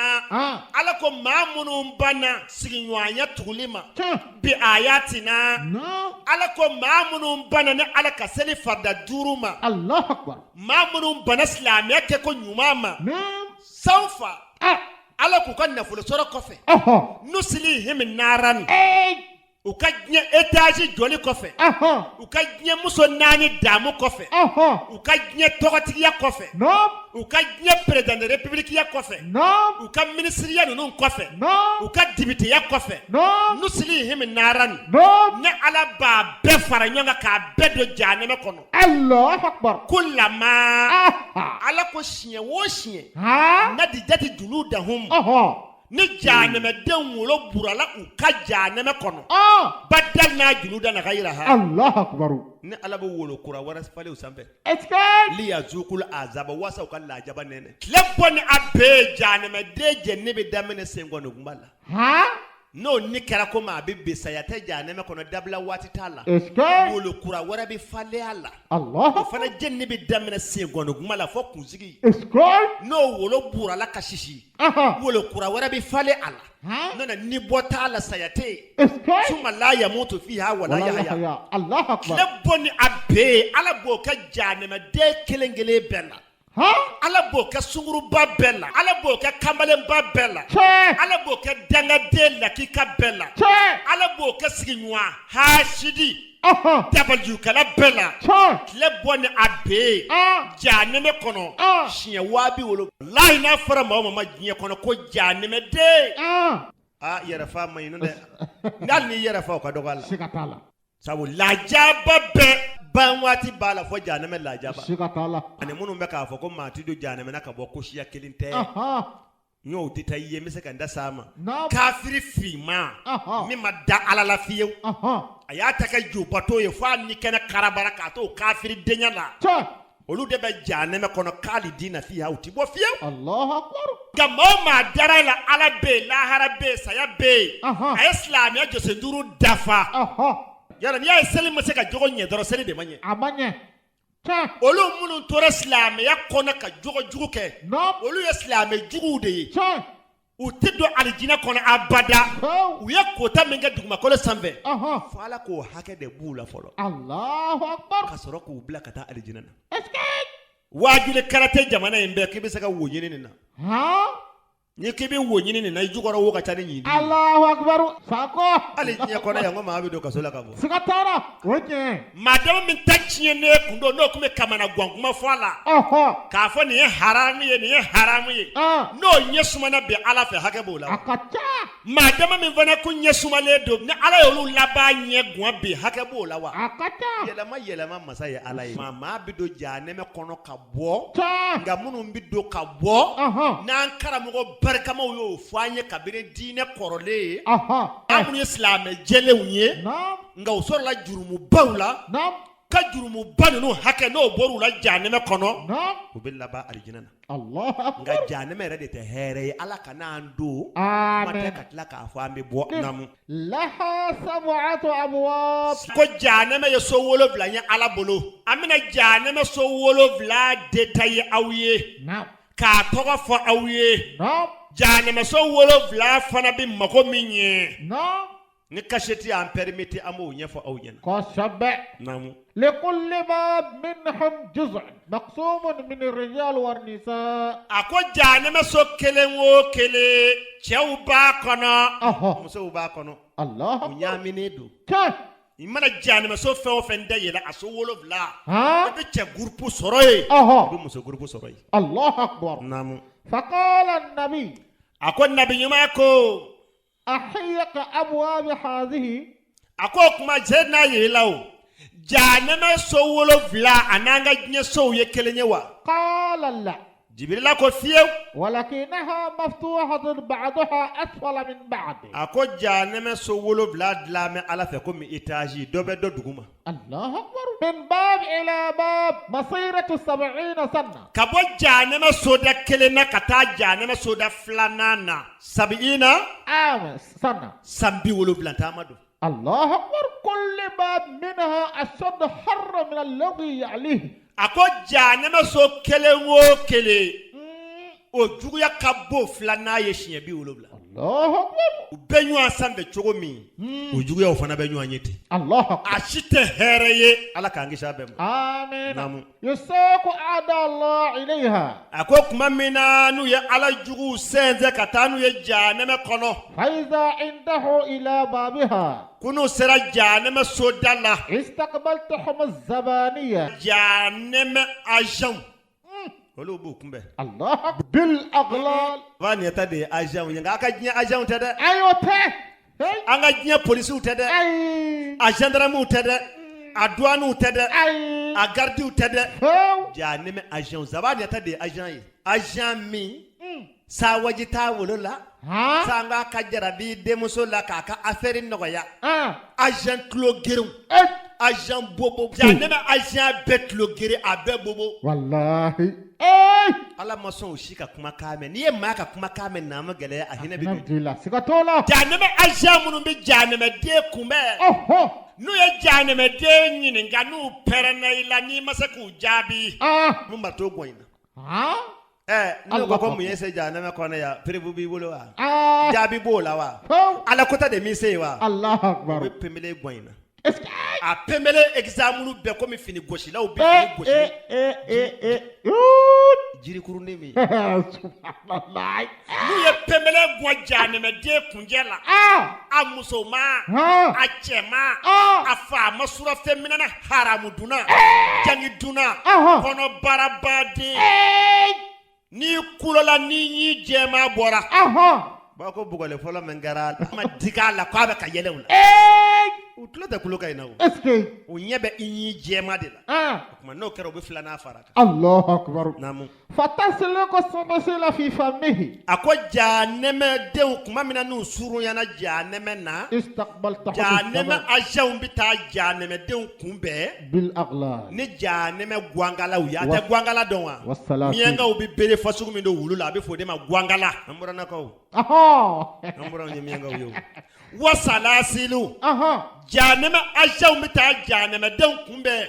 S2: ala ko maa minnu banna sigiɲɔgɔnya tuguli ma
S3: tiɲɛ
S2: bi ayatina
S3: naam
S2: ala ko maa minnu banna ni ala ka seli farida duuru ma
S3: Allahu akbar
S2: maa minnu banna silamɛya kɛko ɲuman ma
S3: naam
S2: sawfa ala k'u ka nafolo sɔrɔ kɔfɛ nusilihim naran u ka diɲɛ étage jɔli kɔfɛ u ka diɲɛ muso naani daamu kɔfɛ u ka diɲɛ tɔgɔtigiya kɔfɛ u ka diɲɛ président de république ya kɔfɛ u ka minisiriya ninnu kɔfɛ u ka dibiteya kɔfɛ nusilihim naran ne ala b'a bɛɛ fara ɲɔgɔn kan k'a bɛɛ don jahanɛmɛ kɔnɔ
S3: Allahu akbar
S2: kulama ala ko siɲɛ o siɲɛ nadijati juludahum ni jahanɛmɛdenw wolo burala u ka jahanɛmɛ kɔnɔ badalna juludan gayiraha
S3: Allahu akbar
S2: ni ala bɛ wolo kura wɛrɛ falen u sanfɛ
S3: est-ce que
S2: liyazukul azaba waasa u ka lajaba nɛnɛ tile bɔ ni a bɛɛ jahanɛmɛden jɛnni bɛ daminɛ senkɔni kunba la n'o ni kɛra komi a bɛ bin saya tɛ jahanɛmɛ kɔnɔ dabila waati t'a la
S3: est-ce que
S2: wolo kura wɛrɛ bɛ falen a la
S3: Allahu
S2: o fana jɛnni bɛ daminɛ senkɔni kunba la fo kunsigi
S3: est-ce que
S2: n'o wolo burala ka sisi wolo kura wɛrɛ bɛ falen a la n'o tɛ ni bɔ t'a la saya tɛ yen
S3: est-ce que
S2: suma la yamutu fiha wala yahya
S3: Allahu akbar
S2: tile bɔ ni a bɛɛ ye ala b'o kɛ jahanɛmɛden kelen kelen bɛɛ la ala b'o kɛ sunguruba bɛɛ la ala b'o kɛ kamalenba bɛɛ la ala b'o kɛ dangaden lakika bɛɛ la ala b'o kɛ sigiɲɔgɔn hasidi dabalijugukɛla bɛɛ la tile bɔ ni a bɛɛ ye jahanɛmɛ kɔnɔ siɲɛ 70000 lahi n'a fɔra maa o maa ma diɲɛ kɔnɔ ko jahanɛmɛden Aa, yɛrɛfa man ɲi n'o tɛ hali n'i yɛrɛ fa o ka dɔgɔ a la.
S3: Siga t'a la.
S2: Sabu lajaba bɛɛ ban waati b'a la fo jahanama lajaba.
S3: Siga t'a la.
S2: Ani minnu bɛ k'a fɔ ko maa tɛ don jahanama na ka bɔ ko siya kelen tɛ. N y'o détail ye n bɛ se ka n da s'a ma. Kafiri finman min ma da Ala la fiyewu. A y'a ta kɛ jobato ye fo a ni kɛnɛ karabara k'a to o kafiridenya la. Olu de bɛ jahanama kɔnɔ khalidina fiha u tɛ bɔ fiyewu.
S3: Alahu akibaru.
S2: Nka maa o maa dara la Ala bɛ yen lahara bɛ yen saya bɛ yen. A ye silamɛya jɔsen duuru dafa. Yala n'i y'a ye seli ma se ka jogo ɲɛ dɔrɔn seli de ma ɲɛ.
S3: A ma ɲɛ.
S2: Olu minnu tora silamɛya kɔnɔ ka jogo jugu kɛ, olu ye silamɛ juguw de ye. U tɛ don alijinɛ kɔnɔ abada. U ye kota min kɛ dugumakolo sanfɛ, fo Ala k'o hakɛ de b'u la fɔlɔ,
S3: Alahu akibaru,
S2: ka sɔrɔ k'u bila ka taa alijinɛ na. Waajuli karate jamana in bɛɛ k'i bɛ se ka wo ɲini nin na. N'i k'i bɛ wo ɲini nin na i jukɔrɔ wo ka ca ni ɲin
S3: Alahu akibaru Sakɔ.
S2: Hali diɲɛ kɔnɔ yan ko maa bɛ don kaso la ka bɔ.
S3: Siga t'a la, o ye tiɲɛ ye.
S2: Maa dama min ta tiɲɛnen kun don n'o tun bɛ kamanagan kuma fɔ a la.
S3: Ɔhɔ.
S2: K'a fɔ nin ye haramu ye nin ye haramu ye. N'o ɲɛ sumana bi Ala fɛ hakɛ b'o la.
S3: A ka ca.
S2: Maa dama min fana kun ɲɛ sumalen don ni Ala y'olu laban ɲɛ gan bi hakɛ b'o la wa.
S3: A ka ca.
S2: Yɛlɛma yɛlɛma masa ye Ala ye. Maa bɛ don jahanama kɔnɔ ka bɔ nka minnu bɛ don ka bɔ n'an karamɔgɔ barikamaw y'o fɔ an ye kabini diinɛ kɔrɔlen ye an minnu ye silamɛ jɛlenw ye nka u sɔrɔla jurumubaw la ka jurumuba ninnu hakɛ n'o bɔr'u la jahanama kɔnɔ u bɛ laban alijinɛ na nka jahanama yɛrɛ de tɛ hɛrɛ ye Ala kana an don kuma tɛ ka tila k'a fɔ an bɛ bɔ naamu.
S3: Laha sab'atu abwab.
S2: Ko jahanama ye so wolonwula ye Ala bolo an bɛna jahanama so wolonwula détailler aw ye k'a tɔgɔ fɔ aw ye jahanama so wolonwula fana bɛ mago min ɲɛ ni kasɛti y'an permettre an b'o ɲɛfɔ aw ɲɛna
S3: kosɛbɛ
S2: naamu
S3: likulli bab minhum juz'un maqsumun min rijal wa nisa
S2: a ko jahanama so kelen o kelen cɛw b'a kɔnɔ musow b'a kɔnɔ
S3: Allah
S2: u ɲaaminen don
S3: tiɲɛ
S2: i mana jahanama so fɛn o fɛn da yɛlɛ a so wolonwula i bɛ cɛ gurupu sɔrɔ yen i bɛ muso gurupu sɔrɔ yen
S3: Allahu akbar
S2: naamu
S3: faqala nabi
S2: a ko nabi ɲuman ko
S3: ahiya ka abwabi hazihi
S2: a ko o kuma Seyidina Jibirila o jahanama so wolonwula a n'an ka diɲɛ sow ye kelen ye wa
S3: qala la
S2: Jibirila ko fiyewu
S3: walakinaha maftuhatun ba'duha asfala min ba'd
S2: a ko jahanama so wolonwula dilan bɛ Ala fɛ komi étage dɔ bɛ dɔ duguma
S3: Allahu akbar min bab ila bab masiratu sab'ina sana
S2: ka bɔ jahanama soda kelen na ka taa jahanama soda filanan na sab'ina
S3: am sana
S2: san 70 taama don
S3: Allahu akbar kullu bab minha ashad harra min alladhi ya'lihi
S2: a ko jahanama so kelen o kelen o juguya ka bon filanan ye siɲɛ 70 u bɛ ɲɔgɔn sanfɛ cogo min u juguyaw fana bɛ ɲɔgɔn ye ten a si tɛ hɛrɛ ye ala k'an kisi a bɛɛ
S3: ma yusaku a'da Allah ilayha
S2: a ko tuma min na n'u ye ala juguw sɛnsɛn ka taa n'u ye jahanama kɔnɔ
S3: fa iza intahu ila babiha
S2: ko n'u sera jahanama soda la
S3: istaqbaltahum az-zabaniya
S2: jahanama agent olu b'u kunbɛn
S3: Allah bil aghlal
S2: zabaniyata de ye agent ye nka a ka diɲɛ agent tɛ dɛ
S3: ayi o tɛ
S2: an ka diɲɛ polisiw tɛ dɛ
S3: ayi
S2: a gendarmew tɛ dɛ a douanew tɛ dɛ
S3: ayi
S2: a gardiw tɛ dɛ
S3: fewu
S2: jahanama agent zabaniyata de ye agent ye agent min sawaji t'a wolo la sanga ka jarabi denmuso la k'a ka affaire nɔgɔya agent tulo gerenw agent bobo jahanama agent bɛɛ tulo geren a bɛɛ bobo
S3: walahi
S2: ala ma sɔn o si ka kumakan mɛn n'i ye maa ka kumakan mɛn namu gɛlɛya a hinɛ bɛ
S3: don i la siga t'o la
S2: jahanama agent minnu bɛ jahanamaden kunbɛn n'u ye jahanamaden ɲininka n'u pɛrɛnna i la n'i ma se k'u jaabi mun b'a to gɔn in
S3: na
S2: n'u ko ko mun y'e se jahanama kɔnɔ yan preuve b'i bolo wa jaabi b'o la wa ala kota de m'i se yen wa
S3: Allahu
S2: u bɛ pembele gɔn in na a pembele examen bɛɛ komi fini gosilaw bɛ fini gosi jirikurunin min n'u ye pembele gɔn jahanamaden kunjɛ la a musoma a cɛma a faama surafɛn minɛna haramu dunna jangi dunna kɔnɔbarabaden n'i kulola n'i ɲi jɛman bɔra Ba ko bugɔli fɔlɔ min kɛra a ma digi a la k'a bɛ ka yɛlɛ u la u tulo tɛ kulo ka in na o
S3: est-ce que
S2: u ɲɛ bɛ i ɲi jɛma de la o tuma n'o kɛra u bɛ filanan fara a kan.
S3: Allahu akbar.
S2: Naamu.
S3: Fatasliku silsila fi famihi.
S2: A ko jahanɛmɛdenw tuma min na n'u surunyana jahanɛmɛ na.
S3: Istaqbalta.
S2: Jahanɛmɛ agentw bɛ taa jahanɛmɛdenw kunbɛn.
S3: Bil aghlal.
S2: Ni jahanɛmɛ gwankalaw ye a tɛ gwankala dɔn wa?
S3: Wasalaam.
S2: Miyankaw bɛ bere fasugu min don wulu la a bɛ fɔ o de ma gwankala. An buranakaw.
S3: Ɔhɔn.
S2: An buranw ye miyankaw ye o. Wasalasilu.
S3: Ɔhɔn.
S2: Jahanɛmɛ agentw bɛ taa jahanɛmɛdenw kunbɛn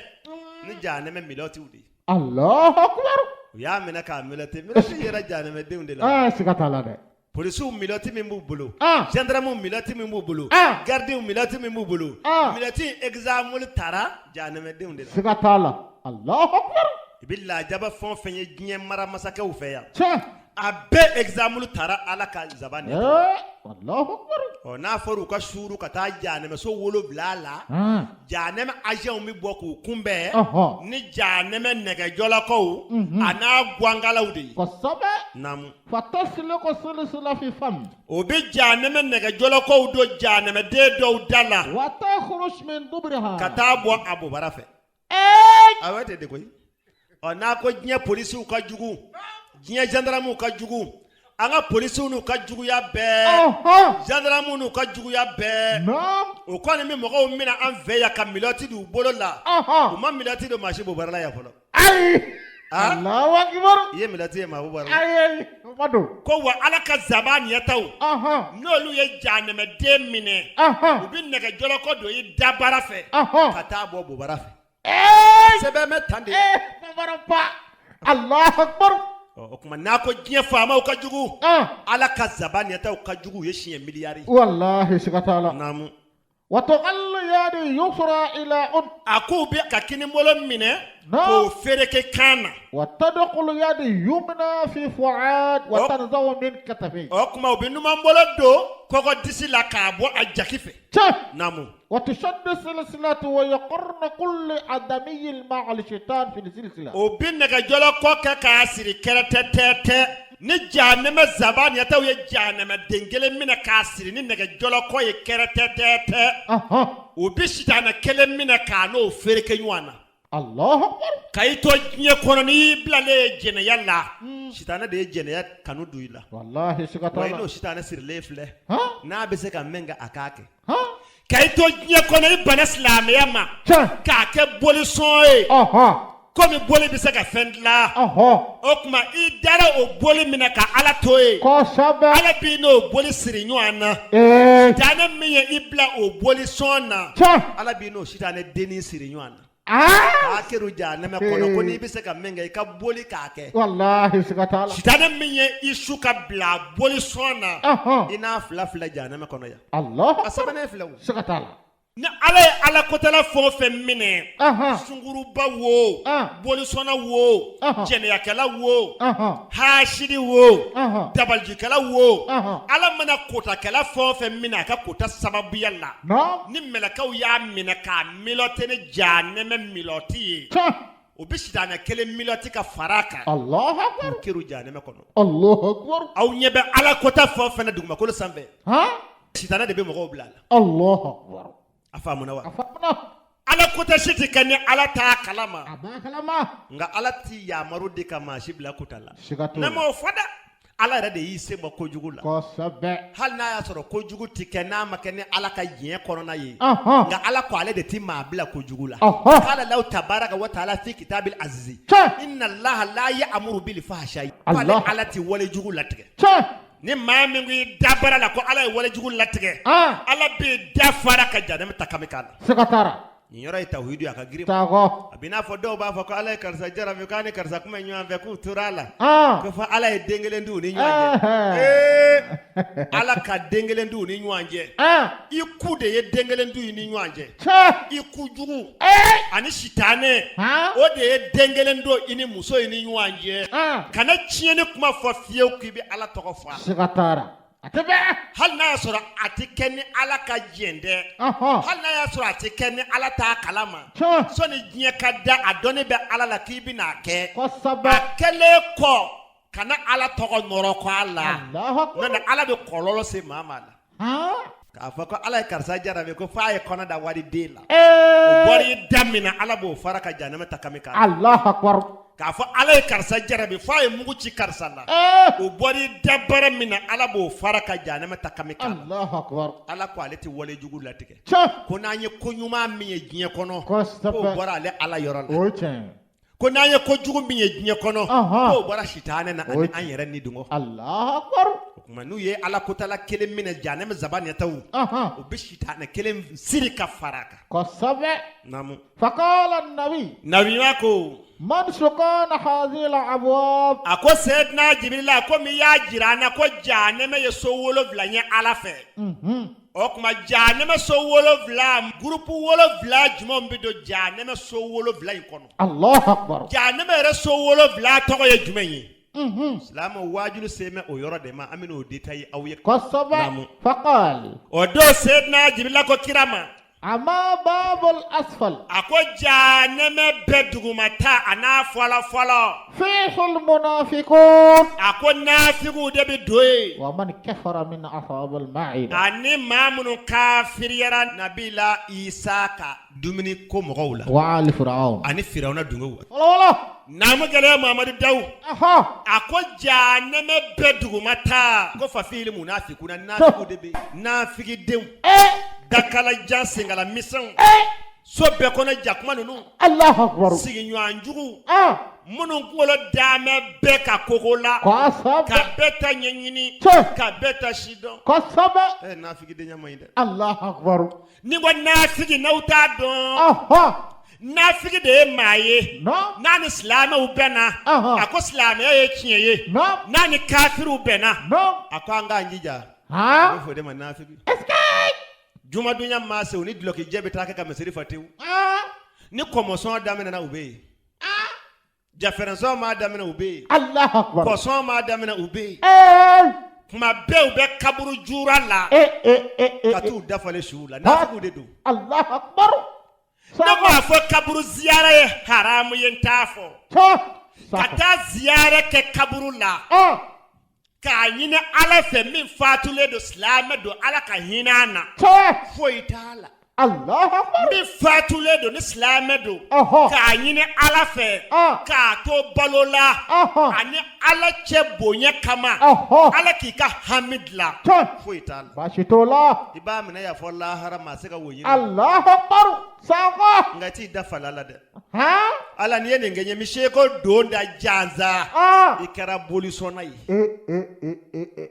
S2: ni jahanɛmɛ milɔtiw de ye.
S3: Allahu akbar.
S2: U y'a minɛ k'a milɔti milɔti yɛrɛ jahanɛmɛdenw de la.
S3: Aa siga t'a la dɛ.
S2: Polisiw milɔti min b'u bolo.
S3: Ah.
S2: Gendarmew milɔti min b'u bolo.
S3: Ah.
S2: Gardiw milɔti min b'u bolo.
S3: Ah.
S2: Milɔti exemple tara jahanɛmɛdenw de la.
S3: Siga t'a la. Allahu akbar.
S2: I bɛ lajaba fɛn o fɛn ye diɲɛ mara masakɛw fɛ yan.
S3: Tiɲɛ.
S2: A bɛɛ exemple tara Ala ka zaban de la.
S3: Ee Allahu akbar.
S2: Ɔ n'a fɔra u ka suuru ka taa jahanɛmɛso wolonwula la.
S3: Ah.
S2: Jahanɛmɛ agentw bɛ bɔ k'u kunbɛn.
S3: Ɔhɔn.
S2: Ni jahanɛmɛ nɛgɛjɔlɔkɔw. A n'a gwankalaw de ye.
S3: Kosɛbɛ.
S2: Naamu.
S3: Fatasliku silsila fi fami.
S2: O bɛ jahanɛmɛ nɛgɛjɔlɔkɔw don jahanɛmɛden dɔw da la.
S3: Wa takhruj min duburiha.
S2: Ka taa bɔ a bobara fɛ.
S3: Ee.
S2: A bɛ ten de koyi. Ɔ n'a ko diɲɛ polisiw ka jugu, diɲɛ gendarmew ka jugu, an ka polisiw n'u ka juguya bɛɛ,
S3: Ɔhɔn.
S2: gendarmew n'u ka juguya bɛɛ,
S3: Naam.
S2: o kɔni bɛ mɔgɔw minɛ an fɛ yan ka milɔti d'u bolo la. U
S3: Ɔhɔn.
S2: ma milɔti don maa si bobara la yan fɔlɔ.
S3: Ayi.
S2: Ah.
S3: Allahu akbar.
S2: I ye milɔti ye maa bobara la.
S3: Ayi ayi. O ma don.
S2: Ko wa Ala ka zabaniyataw,
S3: Ɔhɔn.
S2: n'olu ye jahanɛmɛden minɛ, u
S3: Ɔhɔn.
S2: bɛ nɛgɛjɔlɔkɔ don i dabara fɛ,
S3: Ɔhɔn.
S2: ka taa bɔ bobara fɛ.
S3: Ee.
S2: Sɛbɛn bɛ tan de.
S3: Ee bobara ba. Allahu akbar.
S2: Ɔ, o tuma n'a ko diɲɛ faamaw ka jugu,
S3: Ah.
S2: Ala ka zabaniyataw ka jugu u ye siɲɛ miliyari.
S3: Walahi siga t'a la.
S2: Naamu.
S3: Wa tughallu yadi yusra ila un.
S2: A k'u bɛ ka kinibolo minɛ
S3: Naam.
S2: k'o fereke kan na.
S3: Wa tadkhulu yadi yumna fi fu'ad wa
S2: Oh.
S3: tanzawu min katafi.
S2: O tuma u bɛ numanbolo don kɔgɔ disi la k'a bɔ a jaki fɛ.
S3: Tiɲɛ.
S2: Naamu.
S3: Wa tushaddu silsilatu wa yaqarnu kullu adamiyyin ma'a al-shaytan fi silsila.
S2: O bɛ nɛgɛjɔlɔkɔ kɛ k'a siri kɛrɛtɛtɛtɛ ni jahanɛmɛ zabaniyataw ye jahanɛmɛden kelen minɛ k'a siri ni nɛgɛjɔlɔkɔ ye kɛrɛtɛtɛtɛ.
S3: Ɔhɔn.
S2: U bɛ sitanɛ kelen minɛ k'a n'o fereke ɲɔgɔn na.
S3: Allahu akbar.
S2: Ka i to diɲɛ kɔnɔ n'i y'i bilalen ye jɛnɛya la, sitanɛ de ye jɛnɛya kanu don i la.
S3: Walahi siga
S2: Wa
S3: t'a
S2: i
S3: la.
S2: n'o sitanɛ sirilen filɛ.
S3: Han.
S2: N'a bɛ se ka min kɛ a k'a kɛ.
S3: Han.
S2: Ka i to diɲɛ kɔnɔ i banna silamɛya ma.
S3: Tiɲɛ.
S2: K'a kɛ bolisɔn ye.
S3: Ɔhɔn.
S2: Komi boli bɛ se ka fɛn dilan.
S3: Ɔhɔn.
S2: O tuma i dara o boli min na ka Ala to yen.
S3: Kosɛbɛ.
S2: Ala b'i n'o boli siri ɲɔgɔn na.
S3: Ee.
S2: Sitanɛ min ye i bila o bolisɔn na.
S3: Tiɲɛ.
S2: Ala b'i n'o sitanɛ dennin siri ɲɔgɔn na.
S3: Aa.
S2: K'a kɛra jahanɛmɛ kɔnɔ ko n'i bɛ se ka min kɛ i ka boli k'a kɛ.
S3: Walahi siga t'a la.
S2: Sitanɛ min ye i su ka bila bolisɔn na.
S3: Ɔhɔn.
S2: I n'a fila filɛ jahanɛmɛ kɔnɔ yan.
S3: Allahu
S2: A
S3: akbar.
S2: sɛbɛnnen filɛ o.
S3: Siga t'a la.
S2: Ni Ala ye Ala kotala fɛn o fɛn minɛ.
S3: Ɔhɔn.
S2: Sunguruba wo.
S3: Ah.
S2: Bolisɔnna wo.
S3: Ɔhɔn.
S2: Jɛnɛyakɛla wo.
S3: Ɔhɔn.
S2: Hasidi wo.
S3: Ɔhɔn.
S2: Dabalijikɛla wo.
S3: Ɔhɔn.
S2: Ala mana kotakɛla fɛn o fɛn minɛ a ka kota sababuya la.
S3: Naam.
S2: Ni mɛlɛkɛw y'a minɛ k'a milɔte ni jahanɛmɛ milɔti ye.
S3: Tiɲɛ.
S2: O bɛ sitanɛ kelen milɔti ka fara a kan.
S3: Allahu akbar.
S2: K'u kɛr'u jahanɛmɛ kɔnɔ.
S3: Allahu akbar.
S2: Aw ɲɛ bɛ Ala kota fɛn o fɛn na dugumakolo sanfɛ.
S3: Han.
S2: Sitanɛ de bɛ mɔgɔw bila a la.
S3: Allahu akbar.
S2: A faamuna wa?
S3: A faamuna.
S2: Ala kota si tɛ kɛ ni Ala t'a kalama.
S3: A b'a kalama.
S2: Nka Ala ti yamaru di ka maa si bila kota la.
S3: Siga t'o
S2: Ne
S3: la.
S2: m'o fɔ dɛ. Ala yɛrɛ de y'i sen bɔ kojugu la.
S3: Kosɛbɛ.
S2: Hali n'a y'a sɔrɔ kojugu tɛ kɛ n'a ma kɛ ni Ala ka diɲɛ kɔnɔna ye.
S3: Ɔhɔn.
S2: Nka Ala ko ale de ti maa bila kojugu la.
S3: Ɔhɔn.
S2: Qala lahu tabaraka wa ta'ala fi kitabil azizi.
S3: Tiɲɛ.
S2: Inna Allaha la ya'muru bil fahsha'i.
S3: Allah.
S2: K'ale Ala ti walejugu latigɛ.
S3: Tiɲɛ.
S2: Ni maa min ko i da bara la ko Ala ye walejugu latigɛ.
S3: Ah.
S2: Ala b'i da fara ka jahanama ta kami k'a la.
S3: Siga t'a la.
S2: Nin yɔrɔ ye tawhidu ye a ka girin.
S3: Taakɔ.
S2: A b'i n'a fɔ dɔw b'a fɔ ko Ala ye karisa jarabi k'a ni karisa kuma ɲɔgɔn fɛ k'u tora a la.
S3: Ah.
S2: Ko fɔ Ala ye den kelen di u ni ɲɔgɔn cɛ.
S3: Ɛhɛn.
S2: Ee Ala ka den kelen di u ni ɲɔgɔn cɛ.
S3: Ah.
S2: I ku de ye den kelen di u ni ɲɔgɔn cɛ.
S3: Tiɲɛ.
S2: I ku jugu
S3: Ee.
S2: ani sitanɛ
S3: Han.
S2: o de ye den kelen don i ni muso i ni ɲɔgɔn cɛ.
S3: Ah.
S2: Kana tiɲɛni kuma fɔ fiyewu k'i bɛ Ala tɔgɔ fɔ a la.
S3: Siga t'a la. A tɛ bɛn.
S2: Hali n'a y'a sɔrɔ a tɛ kɛ ni Ala ka jɛn tɛ.
S3: Ɔhɔn.
S2: Hali n'a y'a sɔrɔ a tɛ kɛ ni Ala t'a kalama.
S3: Tiɲɛ.
S2: Sɔnni diɲɛ ka da a dɔnni bɛ Ala la k'i bɛna a kɛ.
S3: Kosɛbɛ.
S2: A kɛlen kɔ Kana Ala tɔgɔ nɔrɔ a la.
S3: Alahu
S2: N'o
S3: akbar.
S2: tɛ Ala bɛ kɔlɔlɔ se maa ma la.
S3: Han.
S2: K'a fɔ ko Ala ye karisa jarabi ko f'a ye kɔnɔ da waliden la. O
S3: Ee.
S2: bɔra i da min na Ala b'o fara ka jahanama ta kami k'a la.
S3: Alahu akbar.
S2: K'a fɔ Ala ye karisa jarabi f'a ye mugu ci karisa la.
S3: Ee.
S2: O bɔra i da bara min na Ala b'o fara ka jahanama ta kami k'a la.
S3: Alahu akbar.
S2: Ala ko ale tɛ walejugu latigɛ.
S3: Tiɲɛ.
S2: Ko n'an ye ko ɲuman min ye diɲɛ kɔnɔ,
S3: Kosɛbɛ.
S2: k'o bɔra ale Ala yɔrɔ la.
S3: O ye tiɲɛ ye.
S2: Ko n'an ye ko jugu min ye diɲɛ kɔnɔ,
S3: Ɔnhɔn.
S2: k'o bɔra sitanɛ na ani
S3: O ye
S2: an yɛrɛ ni dungɔ.
S3: Alahu akbar.
S2: O tuma n'u ye Ala kotala kelen minɛ jahanama zabaniyataw,
S3: Ɔnhɔn.
S2: u bɛ sitanɛ kelen siri ka fara a kan.
S3: Kosɛbɛ.
S2: Naamu.
S3: Faqala nabi.
S2: Nabiɲuman ko.
S3: Man sukan hadhihi al-abwab.
S2: A ko Seyidina Jibirila komi i y'a jira an na ko jahanama ye so 7 ye Ala fɛ.
S3: Unhun.
S2: O tuma jahanama so 7 groupe 7 jumɛnw bɛ don jahanama so 7 in kɔnɔ?
S3: Alahu akbar.
S2: Jahanama yɛrɛ so 7 tɔgɔ ye jumɛn ye?
S3: Unhun.
S2: Silamɛw waajuli sen bɛ o yɔrɔ de ma an bɛna o détailler aw ye.
S3: Kosɛbɛ.
S2: Naamu.
S3: Faqal.
S2: O don Seyidina Jibirila ko kira ma.
S3: Amma babul asfal.
S2: A ko jahanama bɛɛ dugumata a n'a fɔlɔ fɔlɔ.
S3: Fihil munafiqun.
S2: A ko nafigiw de bɛ don yen.
S3: Wa man kafara min ashabil ma'ida.
S2: Ani maa minnu kafiriyara nabila Isa ka dumuni ko mɔgɔw la.
S3: Wa ali fir'aun.
S2: Ani firawuna dungew.
S3: Fɔlɔ fɔlɔ.
S2: Naamu gɛlɛya Mamadu Dawu.
S3: Aha.
S2: A ko jahanama bɛɛ dugumata ko fafihil munafiquna nafigiw de bɛ yen. Nafigidenw.
S3: Ee.
S2: Dakalajan senkala misɛnw.
S3: Ee.
S2: So bɛɛ kɔnɔ jakuma ninnu.
S3: Alahu akbar.
S2: Sigiɲɔgɔn jugu.
S3: Ah.
S2: Minnu kunkolo daamɛ bɛɛ ka kogo la.
S3: Kosɛbɛ.
S2: Ka bɛɛ ta ɲɛɲini.
S3: Tiɲɛ.
S2: Ka bɛɛ ta sidɔn.
S3: Kosɛbɛ.
S2: Ɛ nafigidenya man ɲi dɛ.
S3: Alahu akbar.
S2: Ni ko nafigi n'aw t'a dɔn.
S3: Aha.
S2: Nafigi de ye maa ye.
S3: Naam.
S2: N'a ni silamɛw bɛnna.
S3: Ɔhɔn.
S2: A ko silamɛya ye tiɲɛ ye.
S3: Naam.
S2: N'a ni kafiriw bɛnna.
S3: Naam.
S2: A ko an k'an jija. A
S3: Han.
S2: bɛ fɔ o de ma nafigi.
S3: Est-ce que.
S2: Jumadonya maa se u ni dulɔkijɛ bɛ taa kɛ ka misiri fa tewu.
S3: Ah.
S2: Ni kɔmɔsɔn daminɛna u bɛ yen. Jafɛrɛnsɔn maa daminɛ u bɛ yen.
S3: Alahu akbar.
S2: Kɔsɔn maa daminɛ u bɛ yen.
S3: Ee.
S2: Kuma bɛɛ u bɛ kaburu jura la.
S3: Ee ee ee.
S2: Ka t'u dafalen suw la. Nafigiw de don.
S3: Alahu akbar.
S2: Ne m'a fɔ kaburu ziyara ye haramu ye n t'a fɔ.
S3: Tiɲɛ.
S2: Ka taa ziyara kɛ kaburu la.
S3: Ah.
S2: K'a ɲini Ala fɛ min fatulen don silamɛ don Ala ka hinɛ a na.
S3: Tiɲɛ.
S2: Foyi t'a la.
S3: Alahu akbar.
S2: Min fatulen don ni silamɛ don.
S3: Ɔhɔ.
S2: K'a ɲini Ala fɛ.
S3: Ah.
S2: K'a to balo la.
S3: Ɔhɔ.
S2: Ani Ala cɛ bonya kama.
S3: Ɔhɔ.
S2: Ala k'i ka hami dilan.
S3: Tiɲɛ.
S2: Foyi t'a la.
S3: Baasi t'o la.
S2: I b'a minɛ yan fɔ lahara maa se ka wo ɲini.
S3: Alahu akbar. Sakɔ.
S2: Nka t'i da fala la dɛ.
S3: Han.
S2: Ala n'i ye nin kɛ n ye misi ko don da jansa.
S3: Ah.
S2: I kɛra bolisɔnna ye.
S3: Ee ee ee ee ee.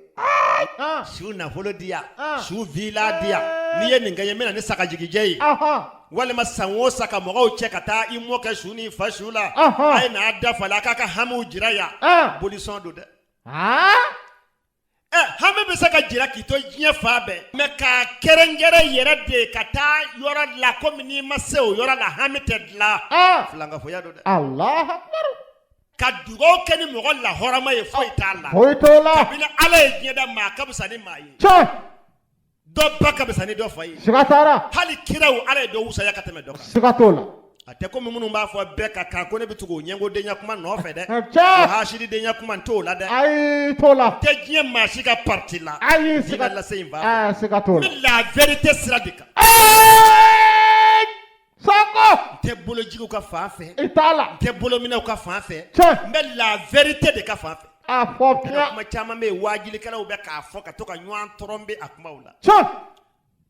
S3: Ah.
S2: Su nafolo di yan.
S3: Ah.
S2: Su villa di yan. N'i ye nin kɛ n ye n bɛ na ni sagajigijɛ ye.
S3: Ahan.
S2: Walima san o san ka mɔgɔw cɛ ka taa i mɔkɛ su ni fa su la.
S3: Ɔhɔn.
S2: A ye n'a da fala a k'a ka hamiw jira yan.
S3: Ah.
S2: Bolisɔn don dɛ.
S3: Han.
S2: Ɛ hami bɛ se ka jira k'i to diɲɛ fan bɛɛ mais k'a kɛrɛnkɛrɛn yɛrɛ de ka taa yɔrɔ la komi n'i ma se o yɔrɔ la hami tɛ dilan.
S3: Ah.
S2: Filankafoya don dɛ.
S3: Alahu akbar.
S2: Ka dugawu kɛ ni mɔgɔ lahɔrɔma ye foyi t'a la.
S3: Foyi t'o la.
S2: Kabini Ala ye diɲɛ da maa ka fisa ni maa ye.
S3: Tiɲɛ.
S2: Dɔ ba ka fisa ni dɔ fa ye.
S3: Siga t'a la.
S2: Hali kiraw Ala ye dɔ wusaya ka tɛmɛ dɔ kan.
S3: Siga t'o la.
S2: A tɛ komi minnu b'a fɔ bɛɛ ka kan ko ne bɛ tugu o ɲɛngodenya kuma nɔfɛ dɛ.
S3: Tiɲɛ.
S2: O hasididenya kuma n t'o la dɛ.
S3: Ayi t'o la.
S2: N tɛ diɲɛ maa si ka parti la.
S3: Ayi
S2: Diinɛ
S3: siga.
S2: lase in b'a fɔ.
S3: Ah siga t'o
S2: N
S3: la.
S2: bɛ la vérité sira de kan.
S3: Ee. Sakɔ.
S2: N tɛ bolojigiw ka fan fɛ.
S3: I t'a la.
S2: N tɛ bolominɛw ka fan fɛ.
S3: Tiɲɛ.
S2: N bɛ la vérité de ka fan fɛ.
S3: A fɔ piyan.
S2: Kuma caman bɛ yen waajulikɛlaw bɛ k'a fɔ ka to ka ɲɔgɔn tromper a kumaw la.
S3: Tiɲɛ.